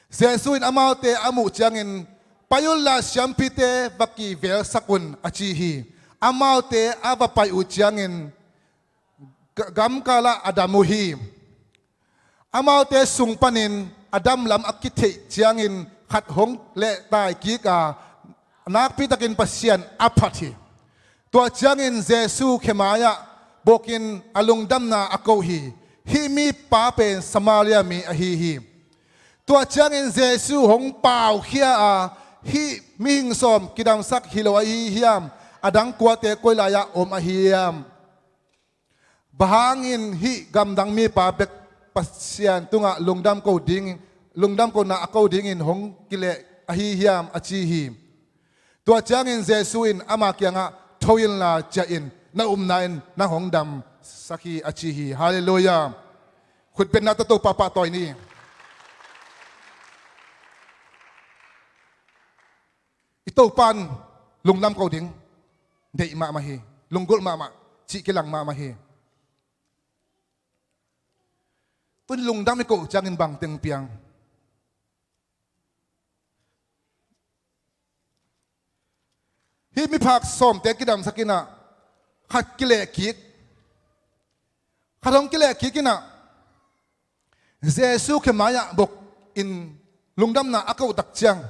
Jesu in amaute a muh ciangin, "Pai unla siampite va kivelsak un," a ci hi. Amaute a va pai uh ciangin ga-, gamkalah a dam uh hi. Amaute sung panin a damlam a kitheih ciangin khat hong lehtai kik a, nakpitakin Pasian a phat hi. Tua ciangin Jesu khemai-ah bukin a lungdamna a ko hi. Hih mipa pen Samaria mi ahi hi. Tua ciangin Jesu hong paukhia a, "Hih mihing sawm kidamsak hi lo ahi hiam? A dang kuate koi lai-ah om ahi hiam? Bang hangin hih gamdang mipa bek Pasian tungah lungdam ko ding, lungdam kona a ko dingin hong kileh ahi hiam?" a ci hi. Tua ciangin Jesu in ama kiangah, "Tho inla, ciah in, na upna in nang hong damsak hi," a ci hi. Halleluiah. Khutbetna tawh Topa pahtawi ni. I Topa in lungdam ko ding deih mahmah hi. Lunggulh mahmah, cih kilang mahmah hi. Tun lungdam i koh ciangin bang teng piang? Hih miphak sawmte kidamsak in ah, khat kileh kik, khat hong kileh kik in ah, Jesu khe mai-ah bok in lungdamna a koh tak ciang,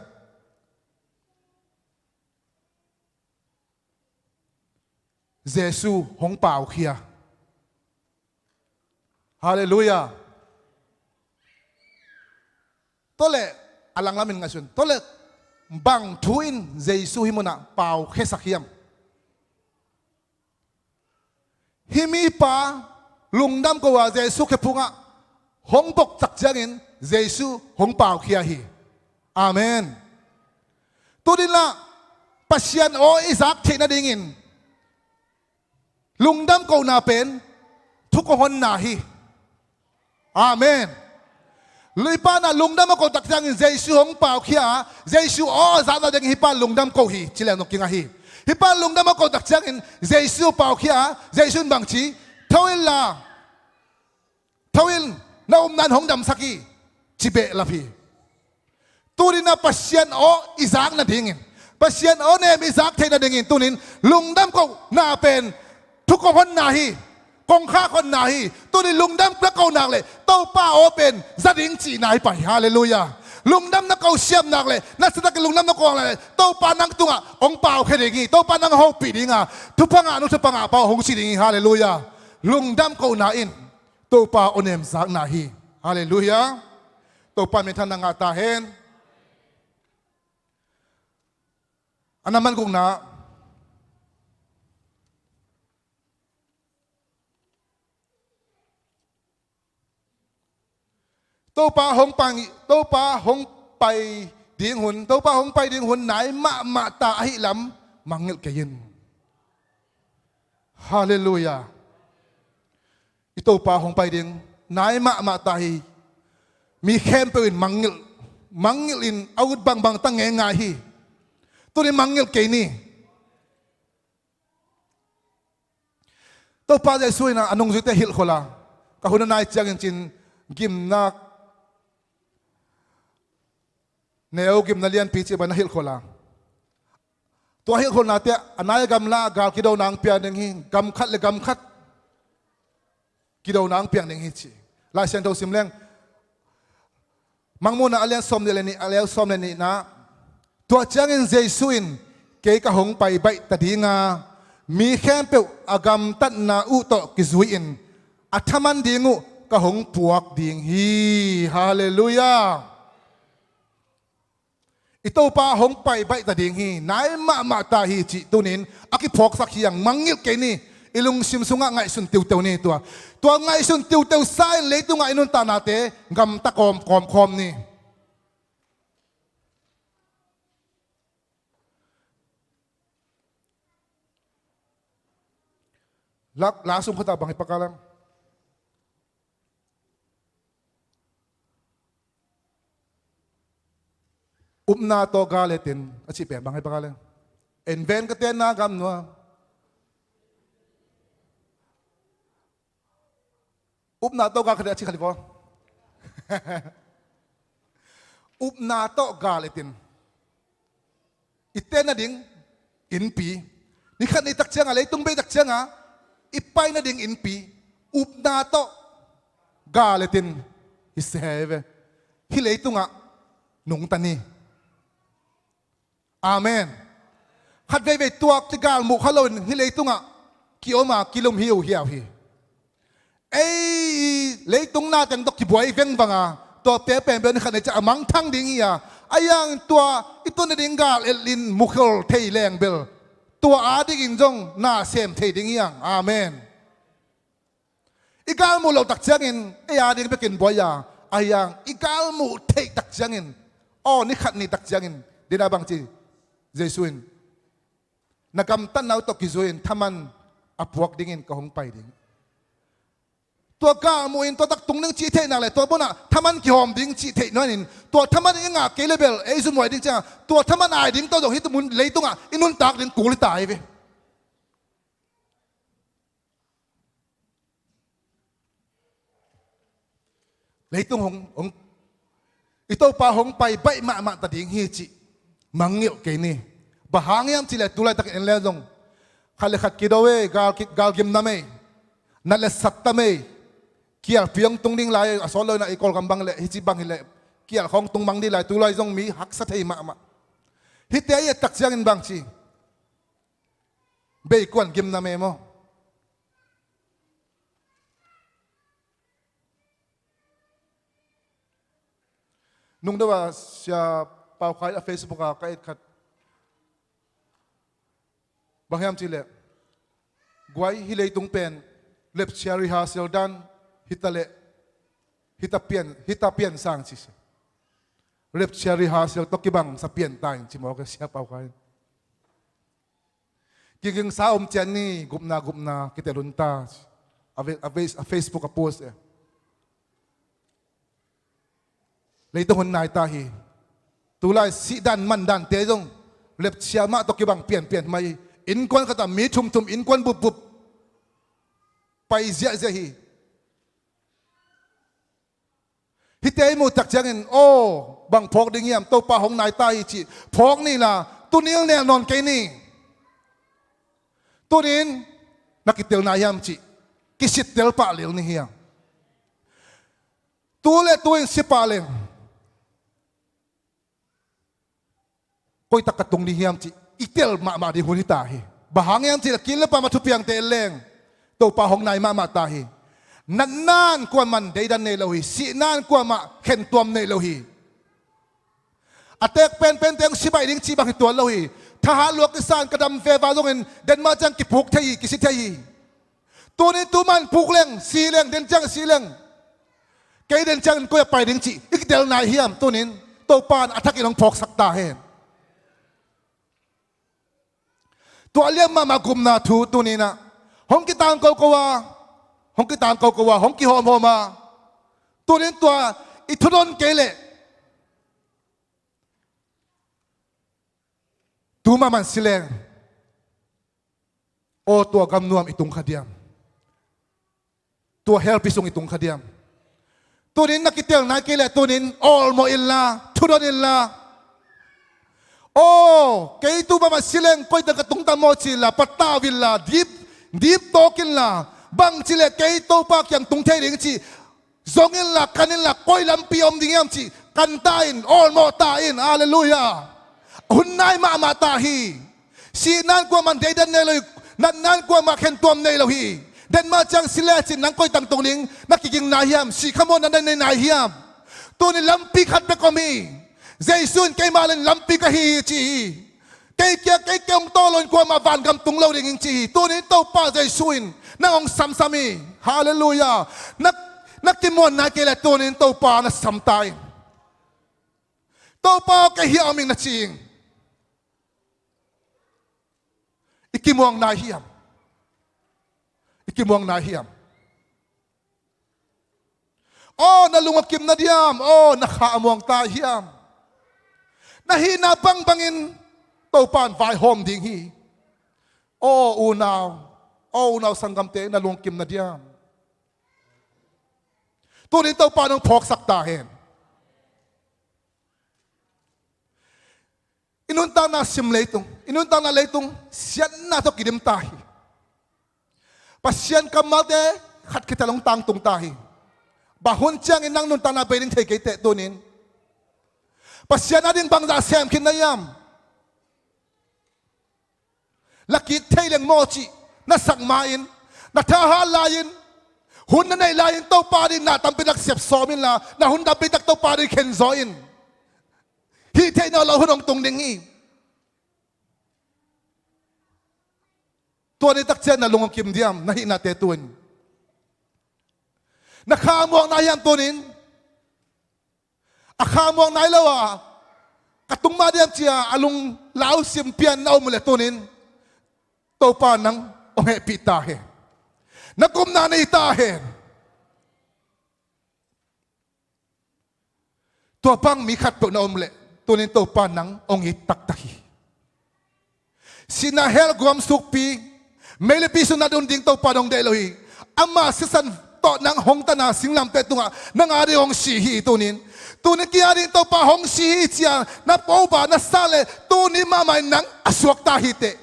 Jesu hong paukhia. Halleluiah. Tua leh a langlamin ngaihsun. Tua leh bang thu in Jesu hih munah paukhiasak hiam? Hih mipa lungdam ko a Jesu khe phungah hong bok tak ciangin Jesu hong paukhia hi. Amen. Tuninlah Pasian aw i zak theih nadingin lungdam kohna pen thukong honna hi. Amen. Hih pa in ah lungdam a koh tak ciangin Jesu hong paukhia a, Jesu aw a zak nading hih pa lungdam koh hi ci leng zong kingah hi. Hih pa lungdam a koh tak ciangin Jesu paukhia a, Jesu in bang ci? Tho inla, tho in, na upna in hong damsak hi, ci behlap hi. Tuninah Pasian aw i zak nadingin, Pasian aw nem i zak theih nadingin tunin lungdam kohna pen thukong honna hi, kongkhak honna hi. Tunin lungdam na koh nak leh Topa aw pen za ding cihna hi pah hi. Halleluiah. Lungdam na koh siam nak leh, na siatakin lungdam na koh nak leh Topa nang tungah hong paukhia ding hi. Topa nang hopih ding a, thupha ngahnu thupha ngah pa hong ci ding hi. Halleluiah. Lungdam kohna in Topa aw nem zakna hi. Halleluiah. Topa minthanna ngah ta hen. A na man gukna, Topa hong pai, Topa hong pai ding hun, Topa hong pai ding hun nai mahmah ta ahih lam mangngilh kei in. Halleluiah. I Topa hong pai ding nai mahmah ta hi. Mi khempeuh in mangngilh, mangngilh in a ut bangbang ta ngeingai hi. Tunin mangngilh kei ni. Topa Jesu in a nungzuite hilhkhol a, ka hun a nai ciangin ci-in gimna, neu gimna lianpi cih bang na hilhkhol a, tua hilhkholnate ah a nai a gamla a gal kidona hong piang ding hi. Gam khat le gam khat kidona hong piang ding hi ci. Lai Siangtho sim leng, Mangmuhna a lian sawm nih le nih, a lian sawm le nihna, tua ciangin Jesu in, kei ka hong pai baih ta ding a, mi khempeuh a gamtatna uh tawh kizui-in a thaman ding uh ka hong puak ding hi. Halleluiah. I Topa hong pai baih ta ding hi, nai mahmah ta hi cih tunin a kiphawksak hi hang. Mangngilh kei ni. I lungsim sungah ngaihsun tiuteu ni tua. Tua ngaihsun tiuteu sa in leitungah i nuntaknate gamta kawm, kawm, kawm ni. Lak, la sung khuata bang hi pakalam. Upna tawh gal etin a cih pen bang hi pakalam. En ven ka tenna gam nua. Upna tawh gal khat a ci khat ko. Upna tawh gal etin. I ten nading innpi. Ni khat ni tak cianga, leitung bei tak cianga i pai nading innpi. Upna tawh gal etin. Hi se ve. Hi leitungah nungta ni. Amen. Khat veivei tuak kigalmuh kha loin hih leitungah kiom a kilum hi uh hiau hi. Ei leitung na teng tawh kibuai vengvang a, tua pia penpen khat nei ciah a mangthang ding hi a, a yang tua i tun nading gal elin mukhol thei leng bel tua adingin zong na sem thei ding hi ang. Amen. I galmuh loh tak ciangin ei ading bekin buai a, ahi hang i galmuh theih tak ciangin, aw ni khat ni tak ciangin, dina bangci Jesu in na gamtatna uh tawh kizui-in thaman a puak dingin ka hong pai ding. Tua galmuh in tua tak tung ding cih theih nak le tua munah thaman kihawm ding cih theih nuanin tua thaman i ngah kei le bel ei zumhuai ding cianga tua thaman ai ding tawh zong hih mun leitungah i nuntak ding kul hi ta hi ve. Leitung hong, hong, i Topa hong pai baih mahmah ta ding hi cih mangngilh kei ni. Bang hang hiam cih leh tu laitakin en leng zong khat le khat kido ei, gal ki-, gal gimna mei, nat le sat ta mei, kial piang tung ding lai a sawt lo in ah i Kawlgam bang leh hih ci bang hi leh kial khawng tung mang ding lai, tu lai zong mi haksa thei mahmah. Hihte i et tak ciangin bang ci, beikuan gimna mei maw? Nung deuh a Sia Pau Khai a Facebook a ka et khat, bang hiam cih leh guai, hih leitung pen rapture rehearsal dan hi ta leh, hi ta pian, hi ta pian sang ci. Rapture rehearsal tawh kibang sa pian ta in ci mawk e Sia Pau Khai in. Kigingsa om cian ni, gupna gupna kitel hun ta. A ve-, a ve-, a Facebook a post e. Leitung hun nai ta hi. Tu lai sihdan mandante zong rapture mah tawh kibang pianpian mah hi. Innkuan khat ah mi thumthum, innkuan bupbup pai ziahziah hi. Hihte i muh tak ciangin, aw, bang phawk ding hiam, Topa hong nai ta hi cih phawk ni la, tuni-in nel nawn kei ni. Tuni-in na kitel nai hiam cih kisittel pah lel ni hiam? Tu le tu-in si pah leng, koi tak ka tung ding hiam cih i tel mahmah ding hun hi ta hi. Bang hang hiam cih leh kil le pam a thupiangte en leng Topa hong nai mahmah ta hi. Natna in kuamah deidan nei lo hi. Sihna in kuamah khentuam nei lo hi. A tek penpente hong si baih ding cih bang hi tuan lo hi. Thahat luak kisa in ka dam veva zongin den mah ciang kipuk thei hi, kisi thei hi. Tuni-in tu mah in puk leng, si leng, den ciang si leng, kei den ciangin koi ah pai ding cih i kitel nai hiam? Tuni-in Topa in a thakin hong phawksak ta hen. Tua lian mahmah gupna thu tuni-in ah hong kitang koko a, hong kitang koko a, hong kihawmhawm a, tuni-in tua i thudon kei leh tu mahmah in si leng, aw, tua gamnuam i tung kha diam? Tua helpi sung i tung kha diam? Tuni-in na kitel nai kei leh tuni-in awlmawh inla, thudon inla. Aw, kei tu mahmah si leng koi tak ka tung tam maw ci inla, patau inla, dip, dip tawk inla. Bang cih leh kei Topa kiang tung thei ding cih zong inla, kan inla, koi lampi om ding hiam cih kan ta in, awlmawh ta in. Halleluiah. Hun nai mahmah ta hi. Sihna in kuamah deidan nei lo hi. Natna in kuamah khentuam nei lo hi. Den mah ciang si lecin nang koi tang tung ding na kiging nai hiam? Sih khamuanna na nei nai hiam? Tuni lampi khat bek om hi. Jesu in keimah leh lampi ka hi hi ci hi. Kei kia, kei kia hong tawl lo in kuamah vangam tung lo ding ing ci hi. Tuni-in Topa Jesu in nang hong samsam hi. Halleluiah. Na, na kimuan nai kei leh tuni-in Topa na sam ta in. Topa, kei hiah om ing na ci ing. I kimuang nai hiam? I kimuang nai hiam? Aw, na lung a kim na diam? Aw, na kha a muang ta hiam? Na hihna bangbangin Topa in vaihawm ding hi. Aw unau, aw unau sanggamte, na lung a kim na diam? Tuni-in Topa in hong phawksak ta hen. I nuntakna sim leitung, i nuntakna leitung siatna tawh kidim ta hi. Pasian kammalte khat khit a hong tangtung ta hi. Bang hun ciangin nang nuntakna bei ding thei kei teh tuni-in? Pasian ading bangzah sem khin na hiam? Lakik thei leng maw cih na sak ma-in, na thahat lai-in, hun na neih lai-in Topa ading na tampi tak sep sawm inla, na hun tampi tak Topa ading khen zaw in. Hih theih nawn lo hun hong tung ding hi. Tua ni takciang na lung hong kim diam, na hihnate tu-in? Na kha muang nai hiam tuni-in? A kha muang nai lo a, ka tung mah diam ci-a a lunglau sim pian na om uh leh tuni-in Topa nang hong hehpih ta hen. Na gupna nei ta hen. Tua bang mi khatpeuh na om leh tuni-in Topa nang hong it taktak hi. Sihna hell guam sukpi, meilipi sung na dun ding Topa in hong deih lo hi. Ama sisan tawh nang hong tana singlamteh tungah nang a ding hong si hi tunin. Tunin kei a ding Topa hong si hi ci-a na poba na sa le tunin mahmah in nang a suakta hi teh.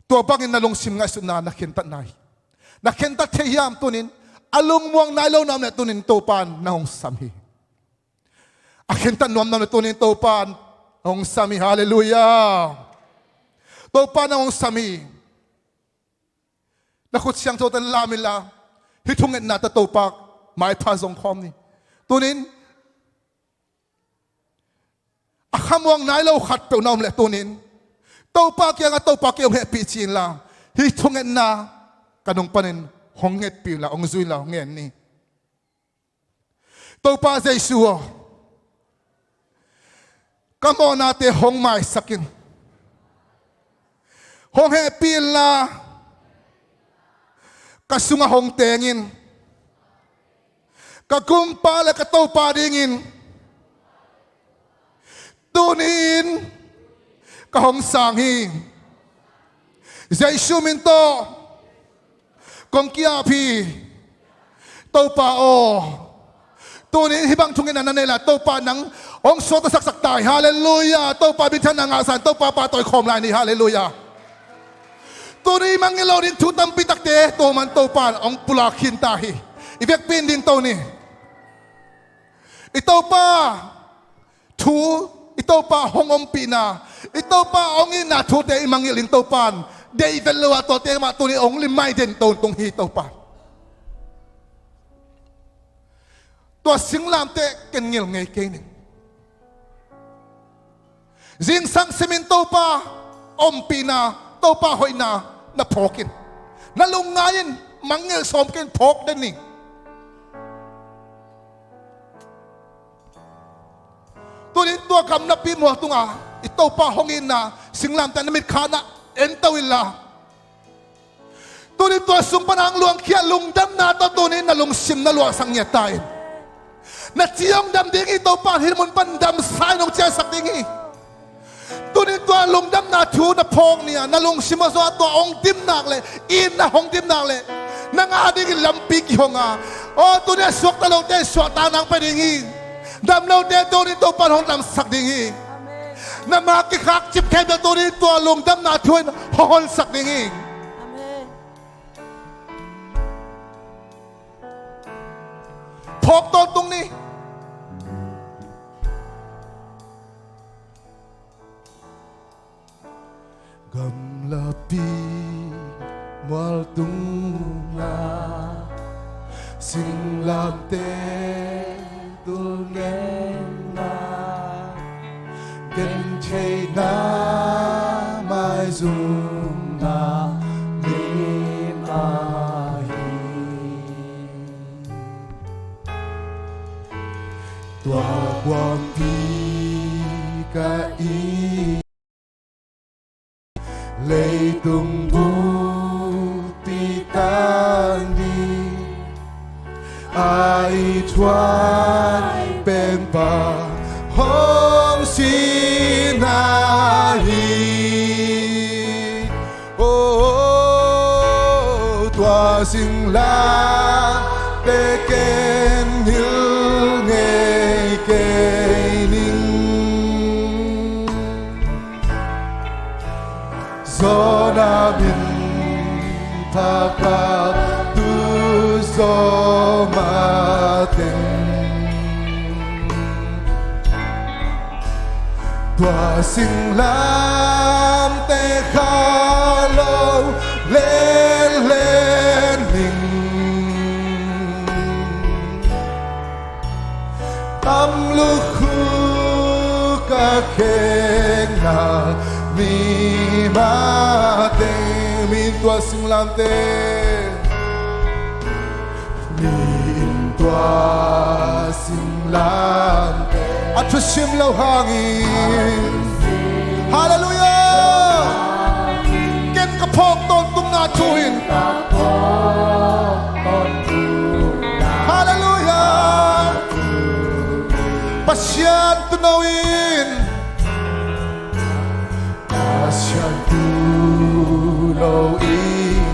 Tua bangin na lungsim ngaihsutna na khentatna hi. Na khentat thei hiam tunin? A lungmuang nai lo na om le tunin Topa na hong sam hi. A khentat nuam na om le tunin Topa na hong sam hi. Halleluiah. Topa na hong sam hi. Na khut siangtho tawh lam inla hih thungetna tawh Topa maipha zong khawm ni. Tunin a khamuang nai lo khatpeuh na om le tunin Topa kiangah Topa kei hong hehpih ci inla hih thungetna ka nung panin hong ngetpih inla hong zui inla hong ngen ni. Topa Jesu aw, ka mawhnate hong maisak in. Hong hehpih inla ka sungah hong teng in. Ka Gumpa le ka Topa dingin tuni-in ka hong sang hi. Jesu min tawh kong ki-ap hi. Topa aw, tuni-in hih bang thungetna na nei lai Topa nang hong suakta saksak ta hi. Halleluiah. Topa minthanna ngahsan Topa pahtawi khawm lai ni. Halleluiah. Tuni mangngilh lo ding thu tampi takte tua man Topa in hong pulak khin ta hi. I vekpi in dingto ni. I Topa thu, i Topa hong ompihna, i Topa hong itna thute i mangngilh in Topa in deih vet lo a tuate mah tuni hong limai den tawntung hi Topa. Tua singlamteh ken ngilh ngei kei ning. Zingsang simin Topa ompihna, Topa hoihna na phawk in. Na lungngai in, mangngilh sawm kei in phawk den ning. Tunin tua gamlapi mual tunga i Topa hong itna singlamteh na mitkha na ento inla. Tunin tua sung pan hong luangkhia lungdamna tawh tunin na lungsim na luahsak ngiat ta in. Na ci hong dam ding hi Topa in hih mun pan damsa in hong ciahsak ding hi. Tunin tua lungdamna thu na phawk ni-a na lungsim a zong tua hong dimnak le itna hong dimnak le nang a dingin lampi kihong a. Aw tunin a suakta lote suahtakna hong pia ding hi. Dam lote tunin Topa in hong damsak ding hi. Na ma kikhak cip khempeuh tunin tua lungdamna thu in hong honsak ding hi. Phawk tawntung ni. Gamlapi mual tunga singlamteh tul ngenna gentheihna maizumna mim ahi. Tua kuampi ka i leitung bupi tangin a i thuai pempa hong sina hi. Oh, tua singlamteh ken ngilh ngei kei ning. Zona min thakha tu zoma teng tua singlamteh kha lo lenlen ning. Tam lukhu ka khekna mi mateng min tua singlamteh mi in tua singlamteh a thusim lo hangin. Halleluiah. Ken ka phawk tawntungna thu in. Halleluiah. Pasian tuuno in. Pasian tuuno in.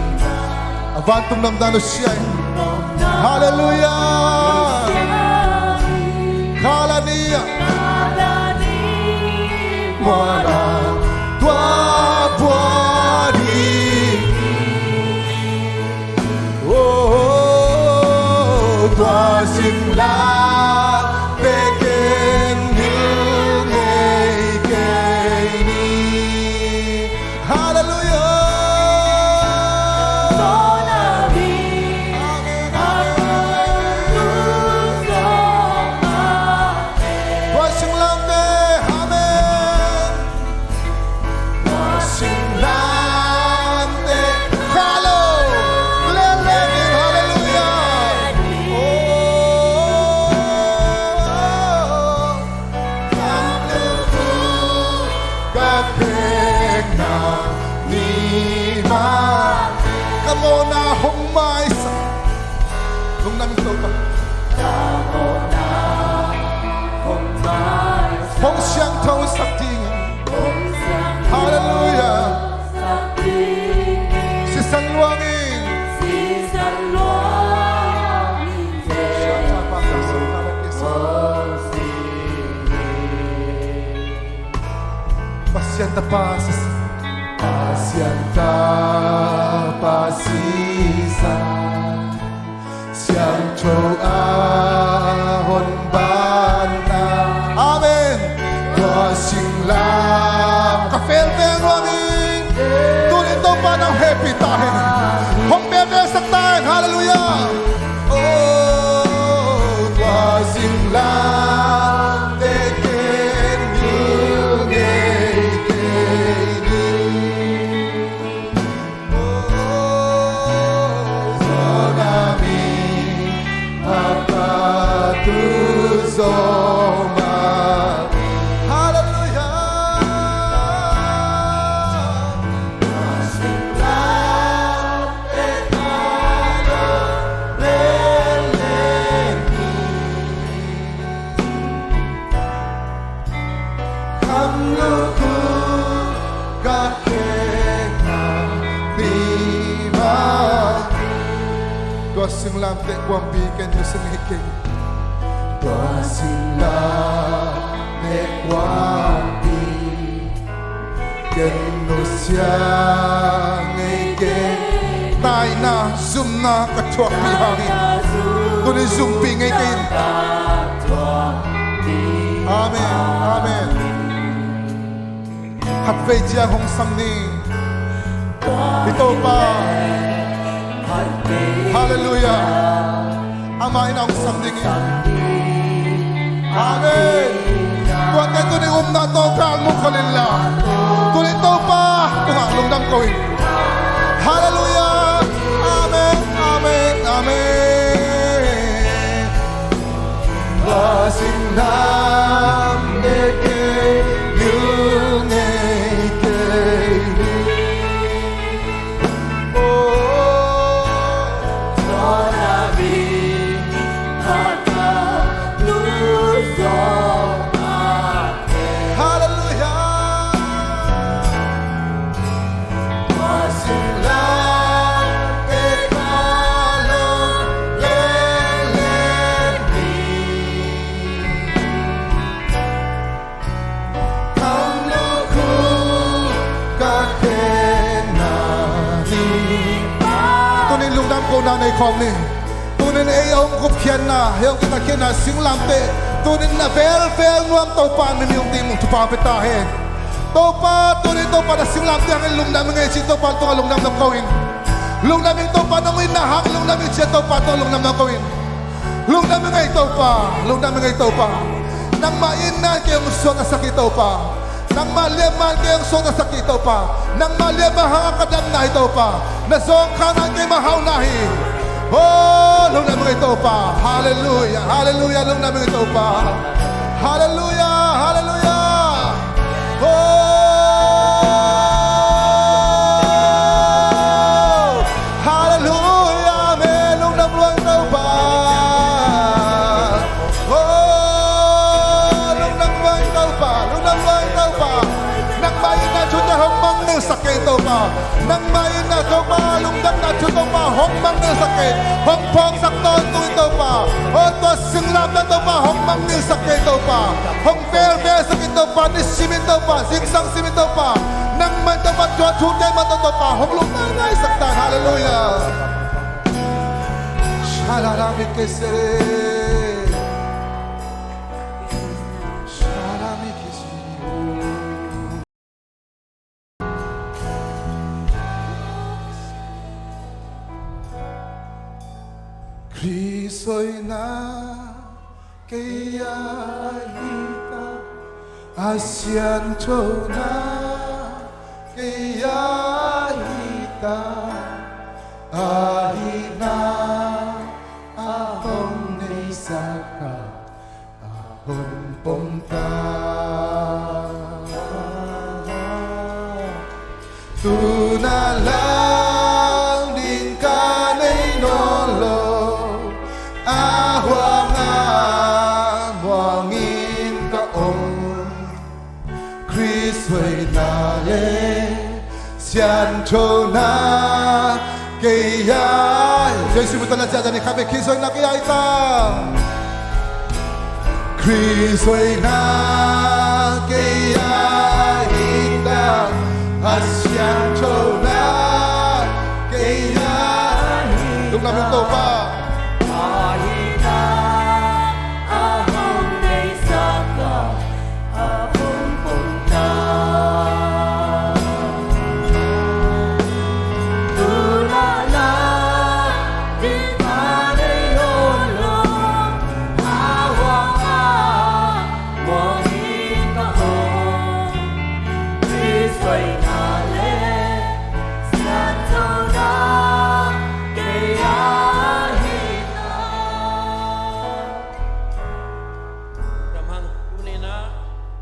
Vantung namdan nusia in. Halleluiah. Kalani ah. Tua buah ding. Oh, tua singlamteh ken hilh ngei kei ni. Halleluiah. Amen, amen. Tua singlamteh, amen. Tua singlamteh, hallo. Halleluiah. Oh. Ka khekna ni mah. Ka mawhna hong maisak. Lungdam ing Topa. Hong siangthosak ding. Halleluiah. Sisan luang ing. Pasian Tapa sisan. Pasian Tapa sisan. Siangtho a hong banna. Amen. Tua singlam ka felfel nuam ing. Tuni Topa nang hehpih ta hen. Hong felfelsak ta hen. Halleluiah. Oh, tua singlamteh ken hilh ngei kei ni. Kam lukhu ka khekna ni mah. Tua singlamteh kuampi ken nusia ngei kei. Tua singlamteh kuampi ken nusia ngei kei. Taina, zumna ka thuakpih hangin tuni zumpih ngei kei in. Amen, amen. Khatvei ciang hong sam ni. I Topa. Halleluiah. Amah in a hong sam ding hi. Amen. Tuate tuni upna tawh galmuh khol inla, tuni Topa tungah lungdam ko in. Halleluiah. Amen, amen, amen. Tua singlamteh ken hilh ngei kei ni. Halleluiah. Tunin lungdam kohna nei khawm ni. Tunin ei a hong gupkhiatna, ei a hong kitatkhiatna singlamteh, tunin a velvel nuam Topa in mi hong tih muh thupha pia ta hen. Topa, tunin Topa na singlamteh hangin lungdam ing ei ci Topa tungah lungdam na ko in. Lungdam ing Topa, nong itna hangin lungdam ing ci Topa tungah lungdam na ko in. Lungdam ing ei Topa, lungdam ing ei Topa. Nangmah itna in kei hong suaktasak hi Topa. Nangmah liamma in kei hong suaktasak hi Topa. Nangmah liamma hangah ka damna hi Topa. Na zawngkhakna in keima hauhna hi. Oh, lungdam ing ei Topa. Halleluiah, halleluiah, lungdam ing ei Topa. Halleluiah, halleluiah. Oh, halleluiah, amen. Lungdam lua ing Topa. Oh, lungdam lua ing Topa, lungdam lua ing Topa. Nangmah itna thute hong mang ni, Sak kei Topa, nangmah in na Topa, lungdamna thu Topa, hong mangngilh sak kei, hong phawksak tawntung in Topa, aw tua singlamna Topa, hong mangngilh sak kei Topa, hong velvel sak in Topa, nisimin Topa, zingsang simin Topa, nangmah in Topa, tua thu kei mah tawh Topa, hong lungdam ngaisak ta, halleluiah. Shalala mi kesere. Shalala mi kesere. Khrist hoihna kei a hi ta, a sianthona kei a hi ta, a hihna a hong neisak a, a hong pom ta. Tu-in a lang ding ka nei nawn lo, a huang a muang in ka om. Khrist hoihna le sianthona kei a hi. Jesu min tawh na ciah dan i kha ve, Khrist hoihna kei a hi ta. Khrist hoihna kei a hi ta. A sianthona kei a hi ta. Lungdam lungdam Topa. A hihna a hong neisak a, a hong pom ta. Tu-in a lang ding ka nei nawn lo, a huang a muang in ka om. Khrist hoihna le sianthona kei a hi ta. Lungdam hang, tuni-in ah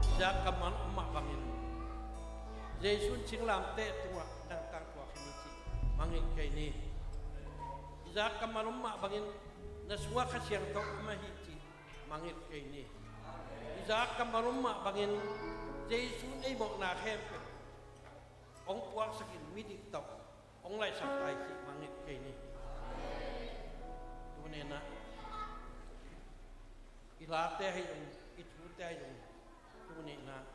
Isaac kammal om mah bangin Jesu in singlamteh tungah nang tangtuak hi ni cih mangngilh kei ni. Isaac kammal om mah bangin na sungah Kha Siangtho om ahi cih mangngilh kei ni. Isaac kammal om mah bangin Jesu in ei mawhna khempeuh hong puaksakin midik tawh hong laihsak ta hi cih mangngilh kei ni. Tuni-in ah i late ahi zong, i thute ahi zong, tuni-in ah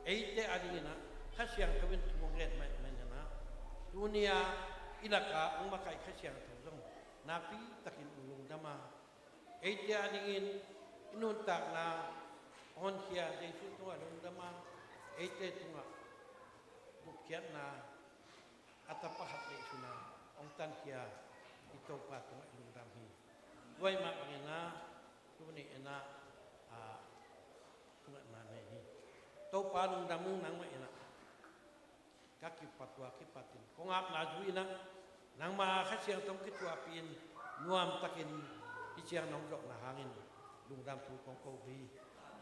eite adingin ah Kha Siangtho in thu hong gen mah ahih manin ah, tuni-a i lakah hong makaih Kha Siangtho zong nakpi takin hong lungdam a, eite adingin i nuntakna a honkhia Jesu tungah lungdam a, eite tungah gupkhiatna a Tapa khat neihsun a hong tankhia i Topa tungah i lungdam hi. Tua ahih mah bangin ah tuni-in ah, ah, thungetna nei ni. Topa lungdam ung, nangmah in ah ka kipat, tua kipatin kong apna zui-in ah nangma Kha Siangtho hong kithuahpih-in nuamtakin hih ciang nong zawhna hangin lungdam thu kong ko hi.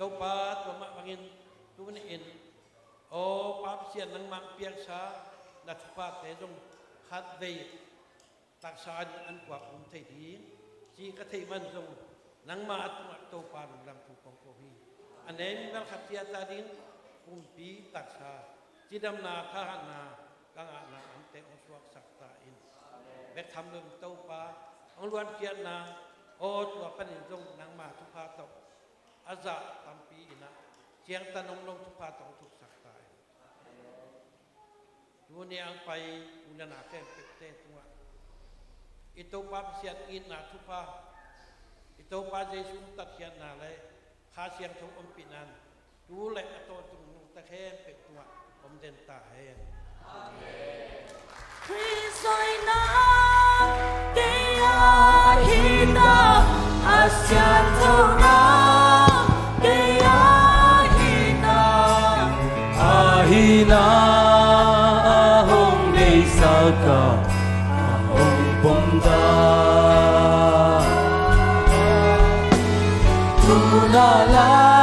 Topa, tua mah bangin tuni-in aw Pa Pasian, nangmah hong piaksa na thuphate zong khatvei taksa in an puak um thei ding cih ka theih man zong, nangma a tungah Topa lungdam thu kong ko hi. A nei mimal khat ciat ading pumpi taksa, cidamna, thahatna ka ngahna amte hong suaksak ta in. Bek tham lo in Topa, hong luankhiatna, aw tua panin zong nangma thupha tawh a zah tampi in ah ciangtan om lo thupha tawh hong thuksak ta in. Tuni a hong pai u le nau khempeuhte tungah i Topa Pasian itna thupha, i Topa Jesu hong tatkhiatna le Kha Siangtho ompihna in tu le a tawntung nungta khempeuh tungah om den ta hen. Amen. Khrist hoihna kei a hi ta, a sianthona kei a hi ta, a hihna a hong neisak a, a hong pom ta. Tu-in a lang